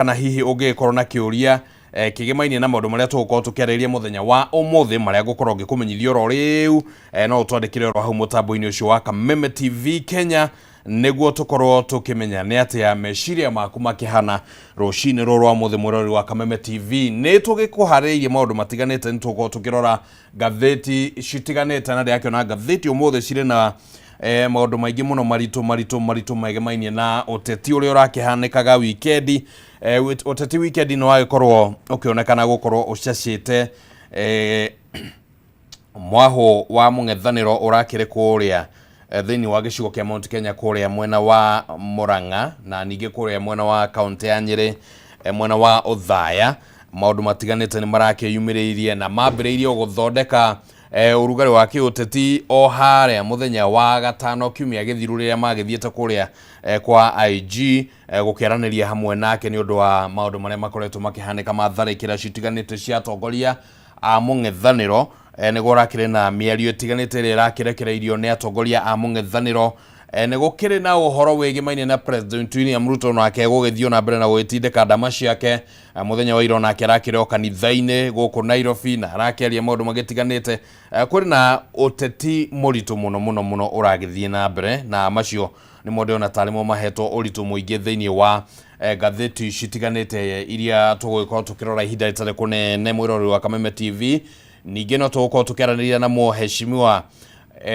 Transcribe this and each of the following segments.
Kana hihi ũngĩgĩkorwo na kĩũria kĩgĩmainie na maũndũ marĩa tũgũkorwo tũkĩarĩrĩria mũthenya wa ũmũthĩ, marĩa ngũkorwo ngĩkũmenyithia oro rĩu, no ũtwandĩkĩre oro hau mũtambo-inĩ ũcio wa Kameme TV Kenya, nĩguo tũkorwo tũkĩmenya nĩ atĩa meciria maku makĩhana rũcinĩ rũrũ rwa mũthĩ. Mwĩroreri wa Kameme TV, nĩ tũgĩkũharĩrĩirie maũndũ matiganĩte, nĩ tũgũkorwo tũkĩrora ngathĩti citiganĩte, na ndĩrakĩona ngathĩti ũmũthĩ cirĩ na maũndũ maingĩ mũno maritũ maritũ maritũ megemainie na ũteti ũrĩa ũrakĩhanĩkaga wikendi. Ũteti wikendi nĩ wagĩkorwo ũkĩonekana gũkorwo ũcacĩte, mwahũ wa mũng'ethanĩro ũrakĩrĩ kũrĩa thĩinĩ wa gĩcigo kĩa Mount Kenya, kũrĩa mwena wa Murang'a, na ningĩ kũrĩa mwena wa kaũntĩ ya Nyĩrĩ, mwena wa Othaya. Maũndũ matiganĩte nĩ marakĩyumĩrĩirie na mambĩrĩirie gũthondeka ũrugarĩ wa kĩũteti o harĩa mũthenya wa gatano kiumia gĩthiru, rĩrĩa magĩthiĩte kũrĩa kwa IG gũkĩaranĩria hamwe nake nĩ ũndũ wa maũndũ marĩa makoretwo makĩhanĩka ma tharĩkĩra citiganĩte cia atongoria a mũng'ethanĩro. Nĩguo ũrakĩrĩ na mĩario ĩtiganĩte ĩrĩa ĩrakĩrekereirio nĩ atongoria a mũng'ethanĩro. Nĩ gũkĩrĩ na ũhoro wĩgĩmainie na President William Ruto nake gũgĩthiĩ na mbere na gũgĩtindĩka ndama ciake. Mũthenya wa ira nake arakĩrĩ o kanitha-inĩ gũkũ Nairobi na arakĩaria maũndũ magĩtiganĩte. Kũrĩ na ũteti mũritũ mũno mũno mũno ũragĩthiĩ na mbere, na macio nĩmo ndĩrona tarĩ mo mahetwo ũritũ mũingĩ thĩinĩ wa ngathĩti citiganĩte iria tũgũgĩkorwo tũkĩrora ihinda rĩtarĩ kũnene, mwĩroreri wa Kameme TV. Ningĩ no tũgũkorwo tũkĩaranĩria na mũheshimiwa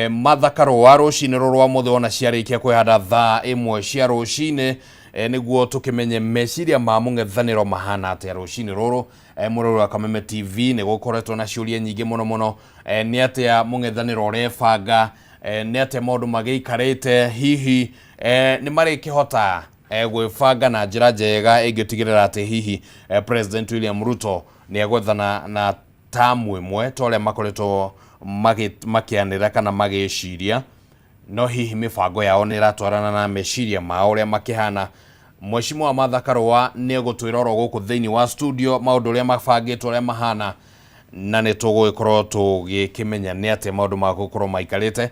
Martha Karũa rũcinĩ rũrũ rwa mũthĩ, ona ciarĩkia kwĩhanda thaa 1 cia rũcinĩ, nĩguo tũkĩmenye meciria ma mũng'ethanĩro mahana atĩa rũcinĩ rũrũ. Mwĩroreri wa Kameme TV, nĩ gũkoretwo na ciũria nyingĩ mũno mũno, nĩ atĩa mũng'ethanĩro ũrebanga, nĩ atĩa maũndũ magĩikarĩte, hihi nĩ marĩkĩhota gwĩbanga na njĩra njega ĩngĩtigĩrĩra atĩ hihi President William Ruto nĩ egwethana na tamu ĩmwe ta ũrĩa makoretwo makĩanĩrĩra kana magĩciria, no hihi mĩbango yao nĩ ĩratwarana na meciria mao ũrĩa makĩhana? Mheshimiwa Martha Karũa nĩ egũtwĩra oro gũkũ thĩinĩ wa studio maũndũ ũrĩa mabangĩtwo, ũrĩa mahana, na nĩ tũgũgĩkorwo tũgĩkĩmenya nĩ atĩa maũndũ magũkorwo maikarĩte.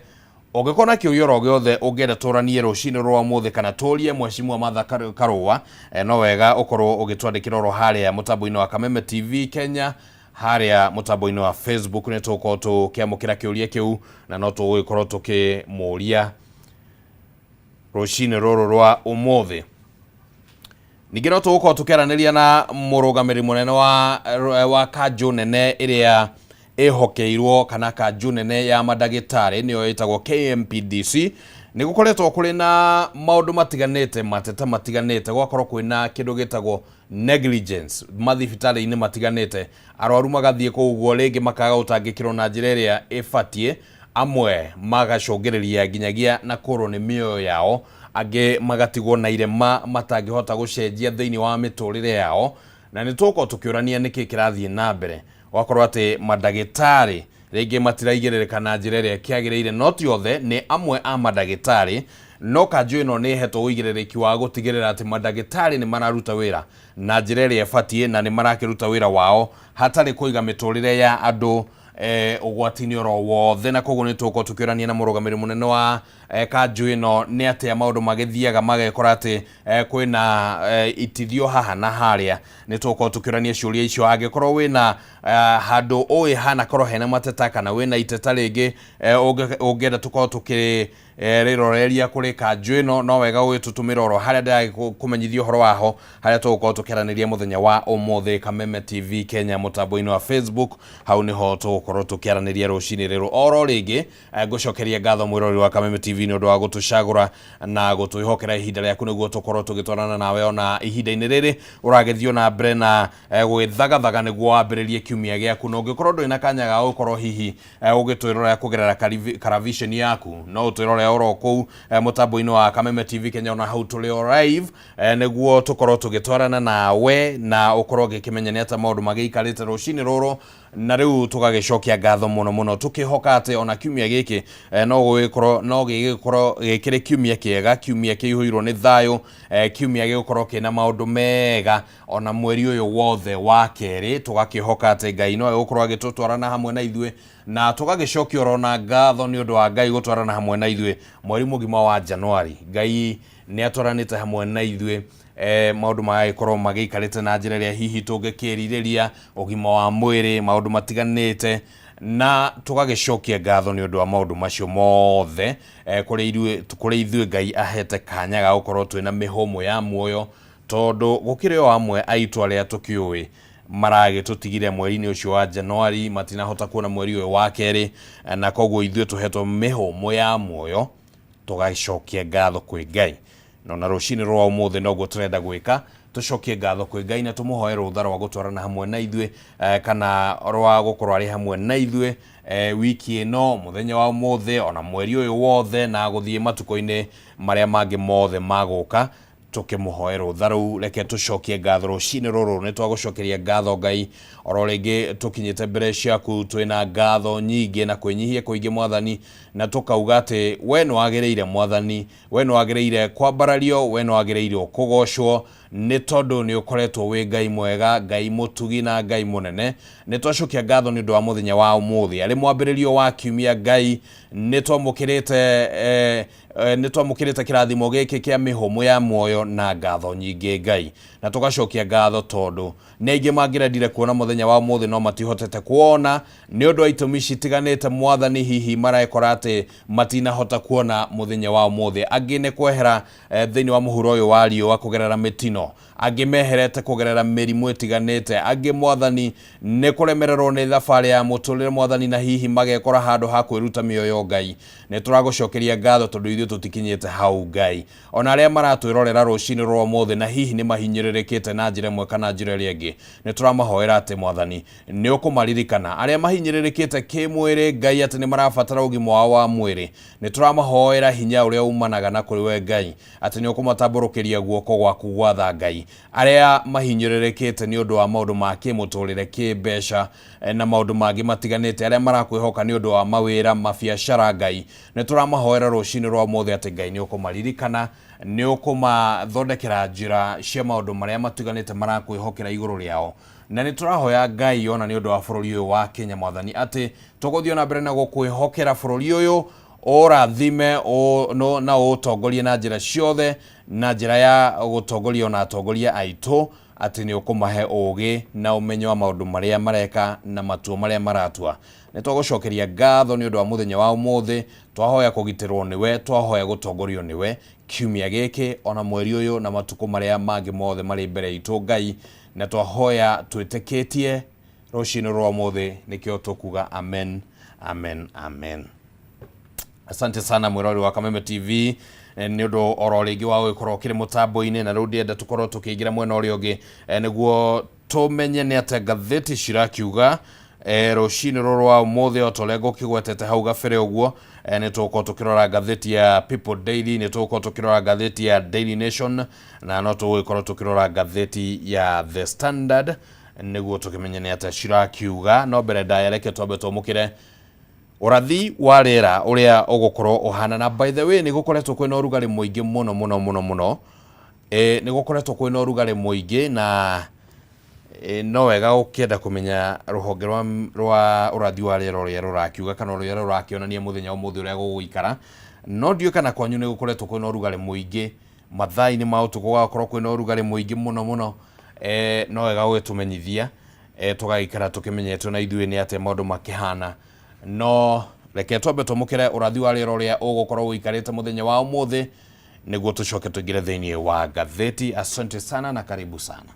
Ũngĩkorwo na kĩũria oro gĩothe ũngĩenda tũranie rũcinĩ rwa ũmũthĩ kana tũrie Mheshimiwa Martha Karũa, no wega ũkorwo ũgĩtwandĩkĩra oro harĩa mũtambo-inĩ wa Kameme TV Kenya, harĩa mũtambo-inĩ wa Facebook. Nĩ tũgũkorwo tũkĩamũkĩra kĩũria kĩu na no tũgũgĩkorwo tũkĩmũria rũcinĩ rũrũ rwa ũmũthĩ. Ningĩ no tũgũkorwo tũkĩaranĩria na mũrũgamĩrĩri mũnene wa kanjũ nene ĩrĩa ĩhokeirwo, kana kanjũ nene ya mandagĩtarĩ, nĩyo ĩtagwo KMPDC. Nĩ gũkoretwo kũrĩ na maũndũ matiganĩte, mateta matiganĩte, gũgakorwo kwĩna kĩndũ gĩtagwo negligence mathibitarĩ-inĩ matiganĩte, arwaru magathiĩ kũu ũguo rĩngĩ makaga gũtangĩkĩrwo na njĩra ĩrĩa ĩbatiĩ, amwe magacũngĩrĩria nginyagia na kũrwo nĩ mĩoyo yao, angĩ magatigwo na irema matangĩhota gũcenjia thĩinĩ wa mĩtũrĩre yao. Na nĩ tũgũkorwo tũkĩũrania nĩkĩ kĩrathiĩ na mbere, gũgakorwo atĩ mandagĩtarĩ rĩngĩ matiraigĩrĩrĩka na njĩra ĩrĩa kĩagĩrĩire. No ti othe, nĩ amwe a mandagĩtarĩ, no kanjũ ĩno nĩ ĩhetwo ũigĩrĩrĩki wa gũtigĩrĩra atĩ mandagĩtarĩ nĩ mararuta wĩra na njĩra ĩrĩa ĩbatiĩ na nĩ marakĩruta wĩra wao hatarĩ kũiga mĩtũrĩre ya andũ ũgwati-inĩ oro wothe. Na koguo nĩ tũgũkorwo tũkĩũrania na mũrũgamĩrĩri mũnene wa kanjũ ĩno nĩ atĩa maũndũ magĩthiaga magekora atĩ kwĩna itithio haha na harĩa. Nĩ tũgũkorwo tũkĩũrania ciũria icio. Angĩkorwo wĩna handũ ũĩ hanakorwo hena mateta, kana wĩna iteta rĩngĩ ũngĩenda tũkorwo tũkĩ rĩroreria kũrĩ kanjũ ĩno, no wega ũgĩtũtũmĩra oro harĩa ndĩragĩkũmenyithia ũhoro waho, harĩa tũgũkorwo tũkĩaranĩria mũthenya wa ũmũthĩ. Kameme TV Kenya mũtambo-inĩ wa Facebook, hau nĩho tũgũkorwo tũkĩaranĩria rũcinĩ rũrũ. Oro rĩngĩ ngũcokeria ngatho, mwĩroreri wa Kameme TV, nĩ ũndũ wa gũtũcagũra na gũtwĩhokera ihinda rĩaku nĩguo tũkorwo tũgĩtwarana nawe ona ihinda-inĩ rĩrĩ ũragĩthiĩ na mbere na gwĩthagathaga nĩguo wambĩrĩrie kiumia gĩaku. Na ũngĩkorwo ndũrĩ na kanya ga gũkorwo hihi ũgĩtwĩrorera kũgerera karaviceni yaku, no ũtwĩrore oro kũu mũtambo-inĩ wa Kameme TV Kenya, ona hau tũrĩ o live, nĩguo tũkorwo tũgĩtwarana nawe na ũkorwo ũgĩkĩmenya nĩ atĩa maũndũ magĩikarĩte rũcinĩ rũrũ. Na rĩu tũgagĩcokia ngatho mũno mũno, tũkĩhoka atĩ ona kiumia gĩkĩ no gũgĩkorwo no gĩgĩkorwo gĩkĩrĩ kiumia kĩega, kiumia kĩihũirwo nĩ thayũ, kiumia gĩgũkorwo kĩna maũndũ mega, ona mweri ũyũ wothe wa kerĩ tũgakĩhoka atĩ Ngai no egũkorwo agĩtũtwarana hamwe na ithuĩ. Na tũgagĩcokia oro na ngatho nĩ ũndũ wa Ngai gũtwarana hamwe na ithuĩ mweri mũgima wa Januari. Ngai nĩ atwaranĩte hamwe na ithuĩ. Maũndũ magagĩkorwo magĩikarĩte na njĩra ĩrĩa hihi tũngĩkĩrirĩria, ũgima wa mwĩrĩ, maũndũ matiganĩte, na tũgagĩcokia ngatho nĩ ũndũ wa maũndũ macio mothe, kũrĩ ithuĩ Ngai ahete kanya ga gũkorwo twĩna mĩhũmũ ya muoyo, tondũ gũkĩrĩ o amwe aitũ arĩa tũkĩũĩ maragĩtũtigire mweri-inĩ ũcio wa Januari, matinahota kuona mweri ũyũ wa kerĩ, na koguo ithuĩ tũhetwo mĩhũmũ ya muoyo tũgagĩcokia ngatho kwĩ Ngai. No na rũcinĩ rwa ũmũthĩ noguo tũrenda gwĩka, tũcokie ngatho kwĩ Ngai na tũmũhoe rũtha rwa gũtwarana hamwe na ithuĩ, kana rwa gũkorwo arĩ hamwe na ithuĩ, wiki ĩno, mũthenya wa ũmũthĩ, ona mweri ũyũ wothe, na gũthiĩ matukũ-inĩ marĩa mangĩ mothe magũka, tũkĩmũhoe rũtha rũu. Reke tũcokie ngatho rũcinĩ rũrũ. Nĩ twagũcokeria ngatho Ngai, oro rĩngĩ tũkinyĩte mbere ciaku twĩna ngatho nyingĩ na kwĩnyihia kũingĩ Mwathani, na tũkauga atĩ we nĩ wagĩrĩire Mwathani, we nĩ wagĩrĩire kwambarario, we nĩ wagĩrĩirwo kũgocwo, nĩ tondũ nĩ ũkoretwo wĩ Ngai mwega, Ngai mũtugi na Ngai mũnene. Nĩ twacokia ngatho nĩ ũndũ wa mũthenya wa ũmũthĩ, arĩ mwambĩrĩrio wa kiumia Ngai, nĩ twamũkĩrĩte nĩ twamũkĩrĩte kĩrathimo gĩkĩ kĩa mĩhũmũ ya muoyo na ngatho nyingĩ Ngai, na tũgacokia ngatho tondũ nĩ aingĩ mangĩrendire kuona mũthenya wa ũmũthĩ no matihotete kuona nĩ ũndũ wa itũmi citiganĩte Mwathani. Hihi marekora atĩ matinahota kuona mũthenya wa ũmũthĩ, angĩ nĩ kwehera thĩinĩ wa mũhuro ũyũ wa riũa kũgerera mĩtino, angĩ meherete kũgerera mĩrimũ ĩtiganĩte, angĩ Mwathani nĩ kũremererwo nĩ thabarĩ ya mũtũrĩre Mwathani, na hihi magekora handũ ha kwĩruta mĩoyo Ngai. Nĩ tũragũcokeria ngatho tondũ ithuĩ tũtikinyĩte hau Ngai. Ona arĩa maratwĩrorera rũcinĩ rwa ũmũthĩ na hihi nĩ mahinyĩrĩrĩkĩte na njĩra ĩmwe kana njĩra ĩrĩa ĩngĩ, nĩ tũramahoera atĩ Mwathani nĩ ũkũmaririkana. Arĩa mahinyĩrĩrĩkĩte kĩmwĩrĩ Ngai, atĩ nĩ marabatara ũgima wao wa mwĩrĩ, nĩ tũramahoera hinya ũrĩa umanaga na kũrĩ we Ngai, atĩ nĩ ũkũmatambũrũkĩria guoko gwaku gwa tha Ngai. Arĩa mahinyĩrĩrĩkĩte nĩ ũndũ wa maũndũ ma kĩmũtũrĩre, kĩmbeca na maũndũ mangĩ matiganĩte, arĩa marakwĩhoka nĩ ũndũ wa mawĩra, mabiacara Ngai, nĩ tũramahoera rũcinĩ rwa ũmũthĩ atĩ Ngai nĩ ũkũmaririkana, nĩ ũkũmathondekera njĩra cia maũndũ marĩa matiganĩte marakwĩhokera igũrũ rĩao. Na nĩ tũrahoya Ngai ona nĩ ũndũ wa bũrũri ũyũ wa Kenya Mwathani, atĩ tũgũthiĩ na mbere na gũkwĩhokera bũrũri ũyũ, ũrathime na ũũtongorie na njĩra ciothe, na njĩra ya gũtongoria ona atongoria aitũ, atĩ nĩ ũkũmahe ũũgĩ na ũmenyo wa maũndũ marĩa mareka na matua marĩa maratua. Nĩ twagũcokeria ngatho nĩ ũndũ wa mũthenya wa ũmũthĩ, twahoya kũgitĩrwo nĩwe, twahoya gũtongorio nĩwe kiumia gĩkĩ, ona mweri ũyũ na matukũ marĩa mangĩ mothe marĩ mbere itũ Ngai, na twahoya twĩtĩkĩtie rũcinĩ rwa ũmũthĩ, nĩkĩo tũkuga amen, amen, amen. Asante sana mwĩrori wa Kameme TV nĩ ũndũ oro rĩngĩ wa gũgĩkorwo ũkĩrĩ mũtambo-inĩ, na rĩu ndĩrenda tũkorwo tũkĩingĩra mwena ũrĩa ũngĩ, nĩguo tũmenye nĩ atĩa ngathĩti cirakiuga rũcinĩ rũrũ rwa ũmũthĩ. O ta ũrĩa ngũkĩgwetete hau gabere ũguo, nĩ tũgũkorwo tũkĩrora ngathĩti ya People Daily, nĩ tũgũkorwo tũkĩrora ngathĩti ya Daily Nation, na no tũgũgĩkorwo tũkĩrora ngathĩti ya The Standard nĩguo tũkĩmenye nĩ atĩa cirakiuga. No mbere ndaya, reke twambe twamũkĩre ũrathi wa rĩera ũrĩa ũgũkorwo ũhana. Na by the way, nĩ gũkoretwo kwĩna ũrugarĩ mũingĩ mũno mũno mũno mũno, nĩ gũkoretwo kwĩna ũrugarĩ mũingĩ, na no wega ũkĩenda kũmenya rũhonge rwa ũrathi wa rĩera ũrĩa rũrakiuga kana ũrĩa rũrakĩonania mũthenya ũmũthĩ ũrĩa gũgũikara. No ndiũĩ kana kwanyu nĩ gũkoretwo kwĩna ũrugarĩ mũingĩ, mathaa-inĩ ma ũtukũ gũgakorwo kwĩna ũrugarĩ mũingĩ mũno mũno. No wega ũgĩtũmenyithia, tũgagĩikara tũkĩmenyetwo na ithuĩ nĩ atĩa maũndũ makĩhana. No reke twambe twamũkĩre ũrathi wa rĩera ũrĩa ũgũkorwo ũikarĩte mũthenya wa ũmũthĩ, nĩguo tũcoke tũingĩre thĩinĩ wa ngathĩti. Asante sana na karibu sana.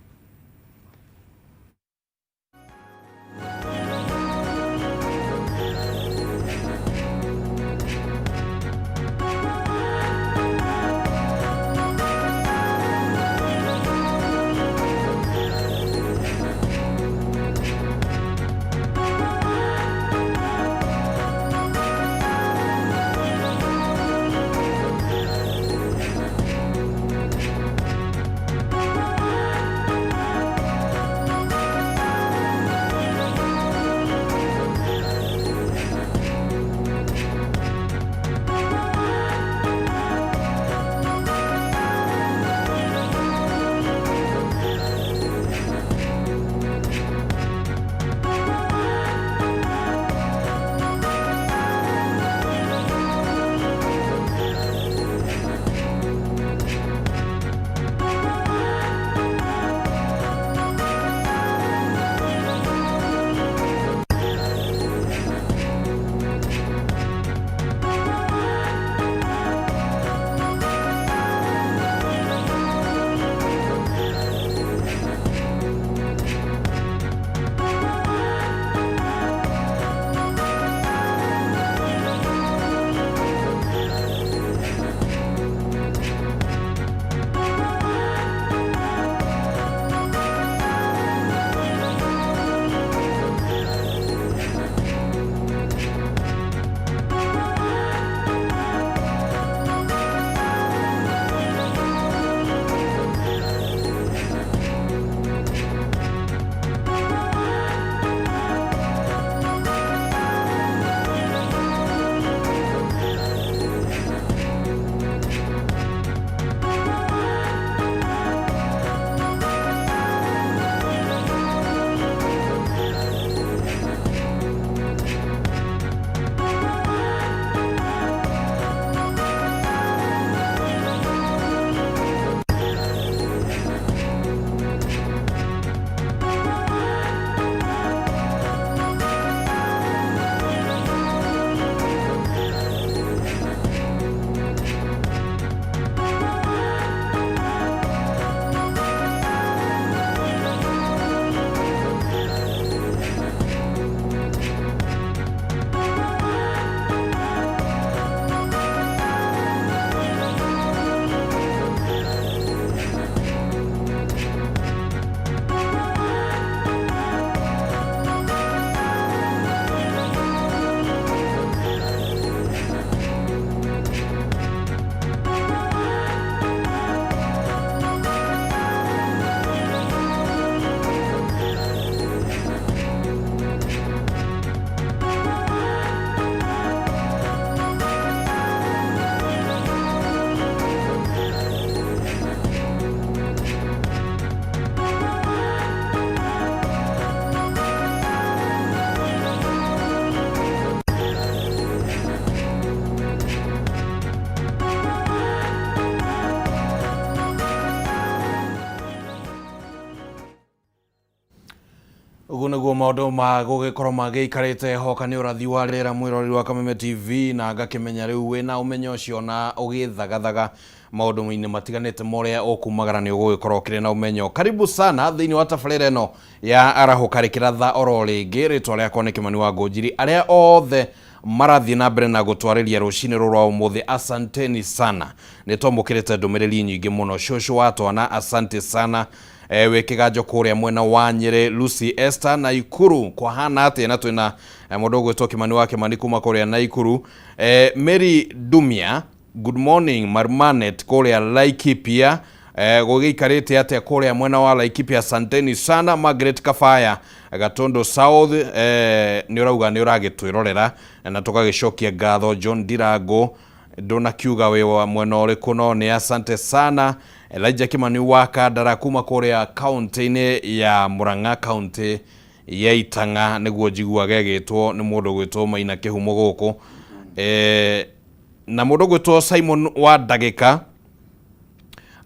Ũguo nĩguo maũndũ ma gũgĩkorwo magĩikarĩte. Hoka nĩ ũrathi wa rĩera, mwĩroreri wa Kameme TV, na ngakĩmenya rĩu wĩna ũmenyo ũcio na ũgĩthagathaga maũndũ-inĩ matiganĩte morĩa ũkumagara nĩ ũgũgĩkorwo ũkĩrĩ na ũmenyo. Karibu sana thĩinĩ wa tabarĩra ĩno ya arahũka rĩkĩratha oro rĩngĩ. Rĩtwa rĩakwa nĩ Kĩmani wa Ngũnjiri. Arĩa othe marathiĩ na mbere na gũtwarĩria rũcinĩ rũrũ rwa ũmũthĩ, asanteni sana. Nĩ twamũkĩrĩte ndũmĩrĩri nyingĩ mũno. Cũcũ wa twana, asante sana. Wĩ kĩganjo kũrĩa mwena wa Nyĩrĩ. Lucy Esther, Naikuru kwahana atĩa? Na twĩna mũndũ ũgwĩtwo Kĩmani wa Kĩmani kuma kũrĩa Naikuru. Mary Dumia, good morning. Marmanet kũrĩa Laikipia, gũgĩikarĩte atĩa kũrĩa mwena wa Laikipia? Asanteni sana. Margaret Kabaya, Gatundu South, nĩ ũrauga nĩ ũragĩtwĩrorera na tũgagĩcokia ngatho. John Ndirango, ndũnakiuga wĩ wa mwena ũrĩkũ, no nĩ asante sana. Elijah Kimani wa Kandara kuma kũrĩa kaunti-inĩ ya Murang'a, kaunti ya Itang'a nĩguo njiguaga ĩgĩtwo nĩ mũndũ ũgwĩtwo Maina Kĩhumo gũkũ, na mũndũ ũgwĩtwo Simon wa Ndagĩka,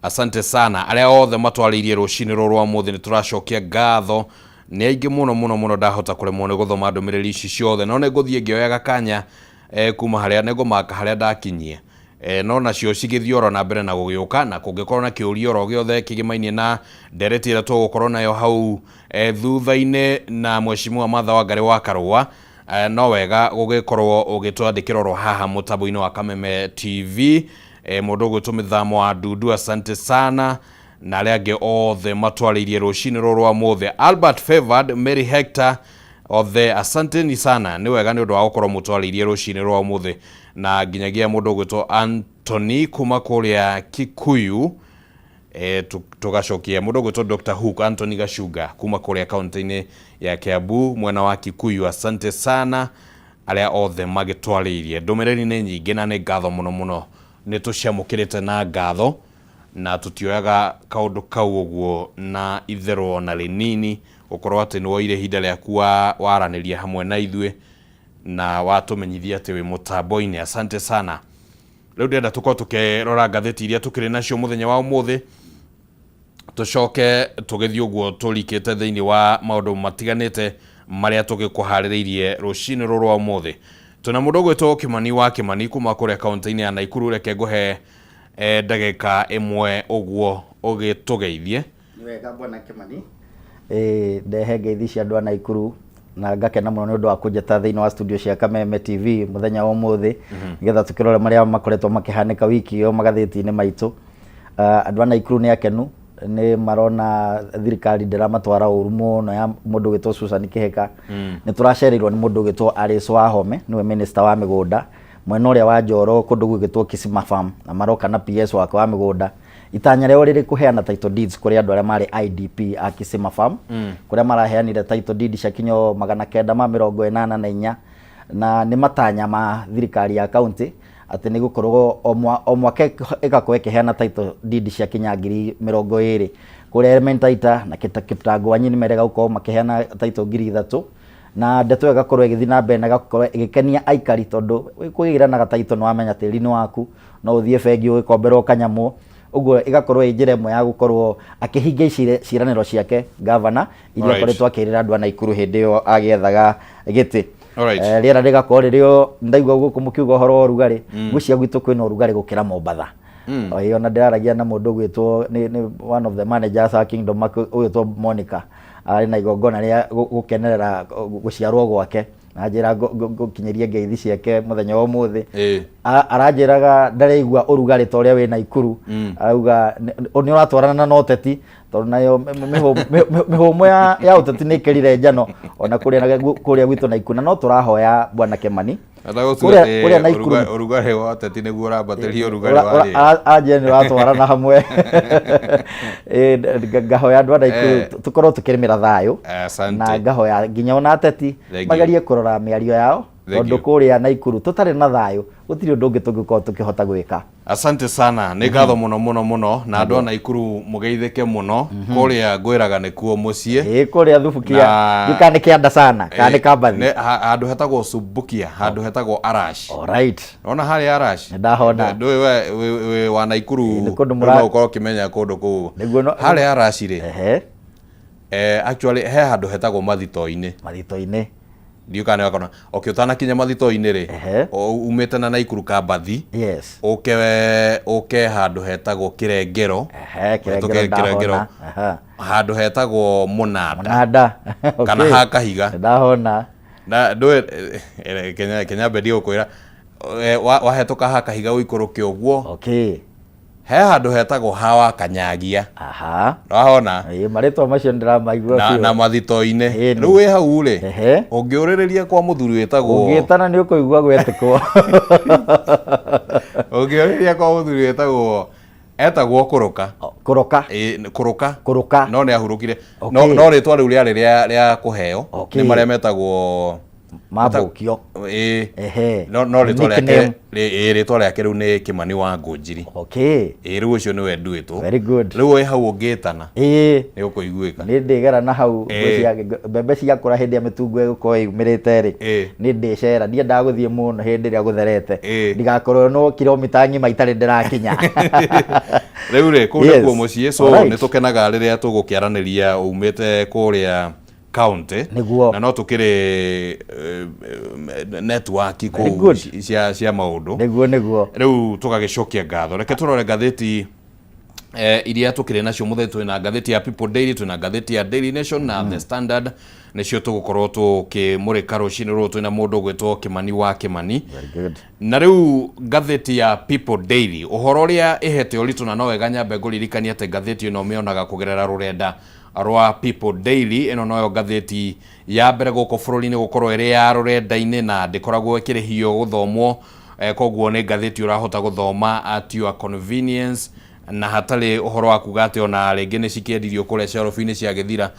asante sana. Arĩa othe matwarĩirie rũcinĩ rũrũ rwa ũmũthĩ, nĩ tũracokia ngatho. Nĩ aingĩ mũno mũno mũno, ndahota kũremwo nĩ gũthoma ndũmĩrĩri ici ciothe, no nĩ ngũthiĩ ngĩoyaga kanya kuma harĩa nĩ ngũmaka harĩa ndakinyia, no nacio cigĩthiĩ oro na mbere na gũgĩũka. Na kũngĩkorwo na kĩũria oro gĩothe kĩgĩmainie na ndereti ĩrĩa tũgũkorwo nayo hau thutha-inĩ na Mheshimiwa Martha Wangari wa Karũa, no wega gũgĩkorwo ũgĩtwandĩkĩra oro haha mũtambo-inĩ wa Kameme TV. Mũndũ ũgwĩtwo Mĩthamo wa Ndundu, asante sana, na arĩa angĩ othe matwarĩirie rũcinĩ rũrũ rwa mũthĩ, Albert Favored, Mary Hector, othe asanteni sana. Nĩ wega nĩ ũndũ wa gũkorwo mũtwarĩirie rũcinĩ rwa ũmũthĩ, na nginyagia mũndũ ũgwĩtwo Anthony kuma kũrĩa Kikuyu. Tũgacokia mũndũ ũgwĩtwo Dr. Hook Anthony Gacunga kuma kũrĩa kaunti-inĩ ya Kiambu, mwena wa Kikuyu, asante sana. Arĩa othe magĩtwarĩirie ndũmĩrĩri nĩ nyingĩ, na nĩ ngatho mũno mũno, nĩ tũciamũkĩrĩte na ngatho, na tũtioyaga kaũndũ kau ũguo na itherũ ona rĩnini, gũkorwo atĩ nĩ woire ihinda rĩaku waranĩria hamwe na ithuĩ na watũmenyithia atĩ wĩ mũtambo-inĩ. Asante sana. Rĩu ndĩrenda tũkorwo tũkĩrora ngathĩti iria tũkĩrĩ nacio mũthenya wa ũmũthĩ, tũcoke tũgĩthiĩ ũguo tũrikĩte thĩinĩ wa maũndũ matiganĩte marĩa tũgĩkũharĩrĩirie rũcinĩ rũrũ rwa ũmũthĩ. Twĩna mũndũ ũgwĩtwo Kĩmani wa Kĩmani kuma kũrĩa kaunti-inĩ ya Naikuru. Reke ngũhe ndagĩka ĩmwe ũguo ũgĩtũgeithie. Nĩ wega, bwana Kĩmani. Ĩĩ, ndehe ngeithi cia andũ a Naikuru na ngakena mũno nĩ ũndũ wa kũnjĩta thĩinĩ wa studio cia Kameme TV mũthenya wa ũmũthĩ, nĩgetha tũkĩrore marĩa makoretwo makĩhanĩka wiki ĩyo magathĩti-inĩ maitũ. Andũ a Naikuru nĩ akenu, nĩ marona thirikari ndĩramatwara ũru mũno ya mũndũ ũgwĩtwo Susan Kĩhĩka. Nĩ tũracereirwo nĩ mũndũ ũgwĩtwo Alice Wahome, nĩwe minister wa mĩgũnda mwena ũrĩa wa Njoro, kũndũ gũgĩtwo Kisima Farm, na maroka na PS wake wa mĩgũnda. Itanya rĩao rĩrĩ kũheana title deeds kũrĩ andũ arĩa marĩ IDP a Kisima Farm, kũrĩa maraheanire title deed cia kinyo 984, na nĩ matanya ma thirikari ya county atĩ nĩ gũkorwo o mwaka ĩgakorwo ĩkĩheana title deed cia kinya 20,000. Kũrĩa Elementaita na Kiptangwanyi nĩ merega gũkorwo makĩheana title 3000, na ndeto ĩyo ĩgakorwo ĩgĩthiĩ na mbere na ĩgakorwo ĩgĩkenia aikari, tondũ kwĩgĩra na gataito nĩ wamenya tĩri nĩ waku, no ũthiĩ bengi ũgĩkomberwo kanyamũ. Ũguo ĩgakorwo ĩ njĩra ĩmwe ya gũkorwo akĩhingia ciĩranĩro ciake gavana iria akoretwo akĩrĩra andũ a Naikuru hĩndĩ ĩyo agĩethaga gĩtĩ. Rĩera rĩgakorwo rĩrĩ o ndaigua gũkũ mũkiuga ũhoro wa ũrugarĩ, ngwĩciria gwitũ kwĩna ũrugarĩ gũkĩra Mombatha. O ĩyo na ndĩraragia na mũndũ ũgwĩtwo nĩ one of the managers a Kingdom ũgwĩtwo Monica, arĩ na igongona rĩa gũkenerera gũciarwo gwake, na njĩra ngũkinyĩrie ngeithi ciake mũthenya wa ũmũthĩ. Aranjĩraga ndareigua ũrugarĩ ta ũrĩa wĩ Naikuru. Arauga nĩ ũratwarana na ũteti, tondũ nayo mĩhũmũ ya ũteti nĩ ĩkĩrire njano ona kũrĩa gwitũ Naikuru, na no tũrahoya bwana Kĩmani kũrĩa Naikuru. Ũrugarĩ wa ũteti nĩguo ũrambatĩria ũrugarĩ wa rĩera. Anjĩra nĩ ũratwarana hamwe. Ngahoya andũ a Naikuru tũkorwo tũkĩrĩmĩra thayũ, na ngahoya nginya ona ateti magerie kũrora mĩario yao, tondũ kũrĩa Naikuru tũtarĩ na thayũ gũtirĩ ũndũ ũngĩ tũngĩkorwo tũkĩhota gwĩka. Asante sana, nĩ ngatho mũno mũno mũno, na andũ a Naikuru mũgeithĩke mũno kũrĩa ngwĩraga nĩkuo mũciĩ. Ĩĩ, kũrĩa Thubukia, kana nĩ kĩanda sana kana nĩ Kambathi. Handũ hetagwo Subukia, handũ hetagwo Arash. Ona harĩa Arash. Nĩ ndahona. Ndũĩ we wĩ wa Naikuru, no ũkorwo ũkĩmenya kũndũ kũu. Harĩa Arash rĩ, Actually he handũ hetagwo mathito-inĩ. Mathito-inĩ. Ndiũĩ kana nĩwakona. Okay, ũtanakinya mathito-inĩ rĩ, umĩte na Naikuru Kambathi, ũke ũke handũ hetagwo Kĩrengero, Ehe, ũhĩtũke Kĩrengero Kĩrengero, ndahona. Aha. Handũ hetagwo Mũnanda. Mũnanda. Kana ha Kahiga. Ndahona. Na ndũĩ Kenya nyambe ndige gũkwĩra, wahetũka ha Kahiga ũikũrũke ũguo. He handũ hetagwo ha wa Kanyagia. Aha. Wahona? Ĩĩ, marĩtwa macio nĩndĩramaigua Na, biũ. na mathito-inĩ. Ĩni. Rĩu wĩ hau rĩ, ũngĩũrĩrĩria kwa mũthuri wĩtagwo Ũngĩtana nĩ ũkũigua gwetĩkwo. Ũngĩũrĩrĩria kwa mũthuri wĩtagwo etagwo Kũrũka. Kũroka. Ĩĩ, Kũrũka. Kũrũka. No nĩ ahurũkire. No, no rĩtwa rĩu rĩarĩ rĩa kũheo. Nĩ marĩa metagwo Mambũkio. Ĩĩ. No rĩtwa rĩake Nickname. Ĩĩ, rĩtwa rĩake rĩu nĩ Kĩmani wa Ngũnjiri. Ĩĩ, rĩu ũcio nĩwe nduĩtwo. Very good. Rĩu wĩ hau ũngĩtana nĩ ũkũiguĩka. Nĩ ndĩgera na hau mbembe ciakũra hĩndĩ ya mĩtungo ĩgũkorwo yumĩrĩte rĩ, nĩ ndĩcera. Ndiendaga gũthiĩ mũno hĩndĩ ĩrĩa gũtherete. Ndigakorwo no kilomita ng'ima itarĩ ndĩrakinya. Rĩu rĩ, kũu nĩkuo mũciĩ, so nĩ tũkenaga rĩrĩa tũgũkĩaranĩria umĩte kũrĩa county. Nĩguo. Na no tukĩrĩ network Very kũu good. cia maũndũ. Nĩguo, nĩguo. Rĩu tũgagĩcokia ngatho. Reke tũrore ngathĩti iria tũkĩrĩ nacio mũthenya. Twĩna ngathĩti ya People Daily, twĩna ngathĩti ya Daily Nation na The Standard, nĩcio tũgũkorwo tũkĩmũrĩka rũcinĩ rũrũ twĩna mũndũ ũgwĩtwo Kĩmani wa Kĩmani. Very good. Na rĩu ngathĩti ya People Daily, ũhoro ũrĩa ĩhete ũritũ, na no wega nyambe ngũririkanie atĩ ngathĩti ĩno ũmĩonaga kũgerera rũrenda rwa People Daily. Ĩno noyo ngathĩti ya mbere gũkũ bũrũri-inĩ gũkorwo ĩrĩ ya rũrenda-inĩ na ndĩkoragwo ĩkĩrĩhio gũthomwo, koguo nĩ ngathĩti ũrahota gũthoma at your convenience na hatarĩ ũhoro wa kuga atĩ ona rĩngĩ nĩ cikĩendirio kũrĩa cerobu-inĩ ciagĩthira.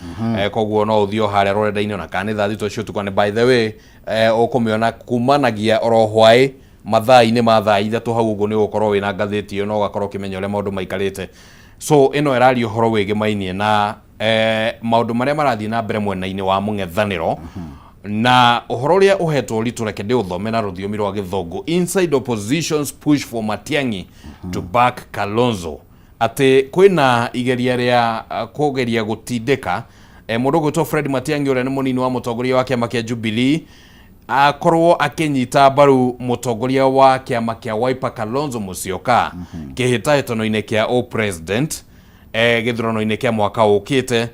Koguo no ũthiĩ o harĩa rũrenda-inĩ ona kana nĩ thaa 3 cia ũtukũ. By the way, ũkũmĩona kumanagia oro hwaĩ mathaa-inĩ ma thaa 3 hau ũguo, nĩ ũgũkorwo wĩna ngathĩti ĩyo na ũgakorwo ũkĩmenya ũrĩa maũndũ maikarĩte. So ĩno ĩraria ũhoro wĩgĩmainie na maũndũ marĩa marathiĩ na mbere mwena-inĩ wa mũng'ethanĩro, na ũhoro ũrĩa ũhetwo ũritũ reke ndĩũthome na rũthiomi rwa Gĩthũngũ: "Inside opposition's push for Matiang'i to back Kalonzo", atĩ kwĩna igeria rĩa kũgeria gũtindĩka mũndũ ũgwĩtwo Fred Matiang'i, ũrĩa nĩ mũnini wa mũtongoria wa kĩama kĩa Jubilee, akorwo akĩnyita mbaru mũtongoria wa kĩama kĩa Wiper Kalonzo Musyoka kĩhĩtahĩtano-inĩ kĩa ũpresident gĩthurano-inĩ kĩa mwaka ũkĩte,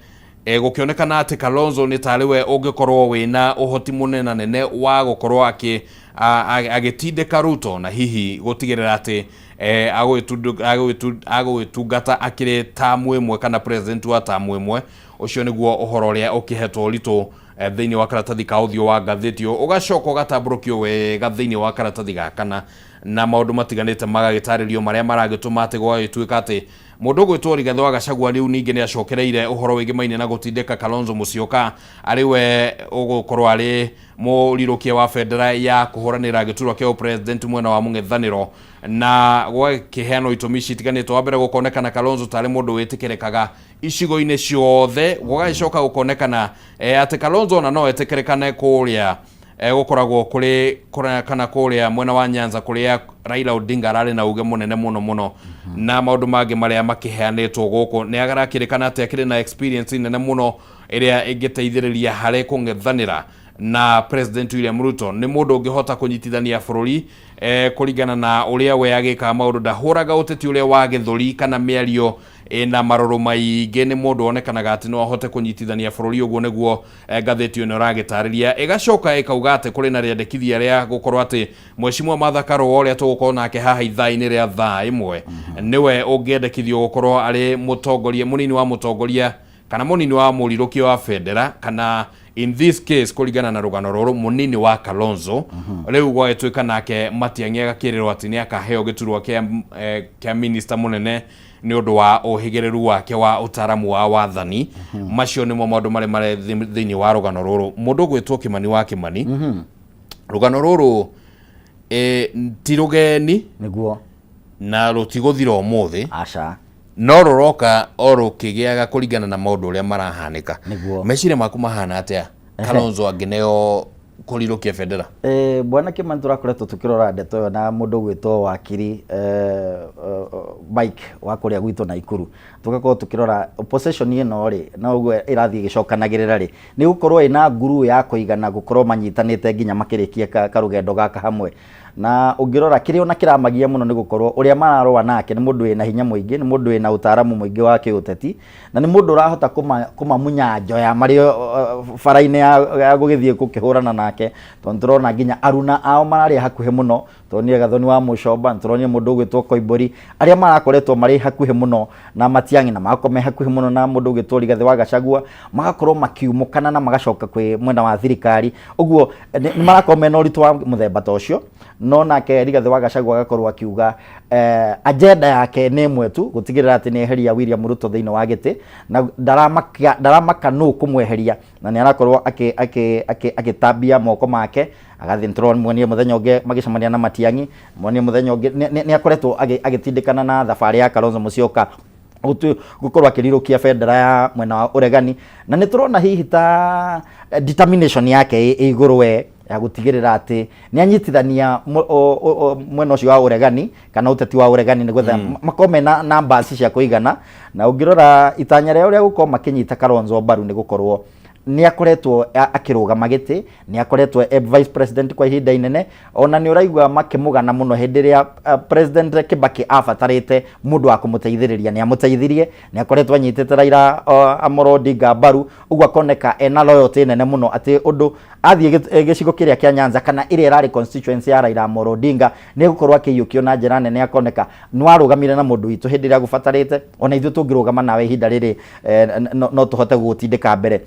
gũkĩonekana atĩ Kalonzo nĩ tarĩ we ũngĩkorwo wĩna ũhoti mũnene nene wa gũkorwo agĩtindĩka Ruto na hihi gũtigĩrĩra atĩ agũgĩtungata akĩrĩ tamu ĩmwe kana president wa tamu ĩmwe. Ũcio nĩguo ũhoro ũrĩa ũkĩhetwo ũritũ thĩinĩ wa karatathi ka ũthiũ wa ngathĩti ũyũ, ũgacoka ũgatambũrũkio wega thĩinĩ wa karatathi ga kana, na maũndũ matiganĩte magagĩtarĩrio marĩa maragĩtũma atĩ gwagĩtuĩka atĩ mũndũ ũgwĩtwo Rigathĩ wa Gachagua rĩu ningĩ nĩ acokereire ũhoro wĩgĩmaine na gũtindĩka Kalonzo Musyoka arĩ we ũgũkorwo arĩ mũrirũkia wa bendera ya kũhũranĩra gĩturwa kĩa ũpresident mwena wa mũng'ethanĩro, na gwakĩheanwo itũmi citiganĩte. Wa mbere, gũkonekana Kalonzo tarĩ mũndũ wĩtĩkĩrĩkaga icigo-inĩ ciothe. Gũgagĩcoka gũkonekana atĩ Kalonzo ona no etĩkĩrĩkane kũrĩa gũkoragwo kũrĩ kana kũrĩa mwena wa Nyanza kũrĩa Raila Odinga ararĩ na uge mũnene mũno mũno, na maũndũ mangĩ marĩa makĩheanĩtwo gũkũ nĩ arakĩrĩkana atĩ akĩrĩ na experience nene mũno ĩrĩa ĩngĩteithĩrĩria harĩ kũng'ethanĩra na President William Ruto. Nĩ mũndũ ũngĩhota kũnyitithania bũrũri kũringana na ũrĩa we agĩkaga maũndũ, ndahũraga ũteti ũrĩa wa gĩthũri kana mĩario ĩna marũrũ maingĩ, nĩ mũndũ wonekanaga atĩ no ahote kũnyitithania bũrũri. Ũguo nĩguo ngathĩti ĩno ĩragĩtarĩria, ĩgacoka ĩkauga atĩ kũrĩ na rĩandĩkithia rĩa gũkorwo atĩ Mheshimiwa Martha Karua, ũrĩa tũgũkorwo nake haha ithaa-inĩ rĩa thaa 1, nĩwe ũngĩendekithio gũkorwo arĩ mũtongoria, mũnini wa mũtongoria kana mũnini wa mũrirũkia wa bendera, kana in this case, kũringana na rũgano rũrũ, mũnini wa Kalonzo. Rĩu gwagĩtuĩka nake Matiang'i agakĩrĩrwo atĩ nĩ akaheo gĩturwa kĩa minister mũnene nĩ ũndũ wa ũhĩgĩrĩru wake wa ũtaramu wa wathani. Macio nĩmo maũndũ marĩa marĩ thĩinĩ wa rũgano rũrũ. Mũndũ ũgwĩtwo Kĩmani wa Kĩmani, rũgano rũrũ ti rũgeni na rũtigũthira ũmũthĩ. Aca. No rũroka o rũkĩgĩaga kũringana na maũndũ ũrĩa marahanĩka. Meciria maku mahana atĩa Kalonzo angĩneo Kũrirũkia bendera. Bwana Kimani, tũrakoretwo tũkĩrora ndeto ĩyo na mũndũ ũgwĩtwo wakiri Mike wa kũrĩa gwitũ Naikuru, tũgakorwo tũkĩrora opposition ĩno rĩ, na ũguo ĩrathiĩ ĩgĩcokanagĩrĩra rĩ, nĩ gũkorwo ĩna nguru ya kũigana gũkorwo manyitanĩte nginya makĩrĩkia karũgendo gaka hamwe. Na ũngĩrora kĩrĩa ona kĩramagia mũno nĩ gũkorwo ũrĩa mararũa nake nĩ mũndũ wĩna hinya mũingĩ, nĩ mũndũ wĩna ũtaaramu mũingĩ wa kĩũteti, na nĩ mũndũ ũrahota kũmamunya njoya marĩ bara-inĩ ya gũgĩthiĩ gũkĩhũrana nake, tondũ tũrona nginya aruna ao mararĩ hakuhĩ mũno. Tũronire Gathoni wa Mũcomba, tũronire mũndũ ũgwĩtwo Koimbũri, arĩa marakoretwo marĩ hakuhĩ mũno na Matiang'i, na magakorwo me hakuhĩ mũno na mũndũ ũgwĩtwo Rigathĩ wa Gachagua, magakorwo makiumũkana na magacoka kwĩ mwena wa thirikari. Ũguo nĩ marakorwo mena ũritũ wa mũthemba ta ũcio. No nake Rigathĩ wa Gachagua agakorwo akiuga agenda yake nĩ ĩmwe tu, gũtigĩrĩra atĩ nĩ eheria William Ruto thĩinĩ wa gĩtĩ, na ndaramaka nũ kũmweheria, na nĩ arakorwo agĩtambia moko make agathiĩ. Tũramuonie mũthenya ũngĩ magĩcemania na Matiang'i, muonie mũthenya ũngĩ nĩ akoretwo agĩtindĩkana na thabarĩ ya Kalonzo Musyoka gũkorwo akĩrirũkia bendera ya mwena wa ũregani, na nĩ tũrona hihi ta determination yake ĩ igũrũ we ya gũtigĩrĩra atĩ nĩ anyitithania mwena ũcio wa ũregani kana ũteti wa ũregani nĩgetha makorwo mena numbers cia kũigana. Na ũngĩrora itanya rĩao rĩa gũkorwo makĩnyita Kalonzo mbaru nĩ gũkorwo nĩ akoretwo akĩrũgama gĩtĩ, nĩ akoretwo e vice president kwa ihinda inene, ona nĩ ũraigua makĩmũgana mũno hĩndĩ ĩrĩa President Kibaki abatarĩte mũndũ wa kũmũteithĩrĩria, nĩ amũteithirie. Nĩ akoretwo anyitĩte Raila Amolo Odinga mbaru, ũguo akoneka ena loyalty nene mũno atĩ ũndũ athiĩ gĩcigo kĩrĩa kĩa Nyanza kana ĩrĩa ĩrarĩ constituency ya Raila Amolo Odinga nĩ egũkorwo akĩiyũkio na njĩra nene, akoneka nĩ warũgamire na mũndũ witũ hĩndĩ ĩrĩa gũbatarĩte, ona ithuĩ tũngĩrũgama nawe ihinda rĩrĩ no tũhote gũgũtindĩka mbere.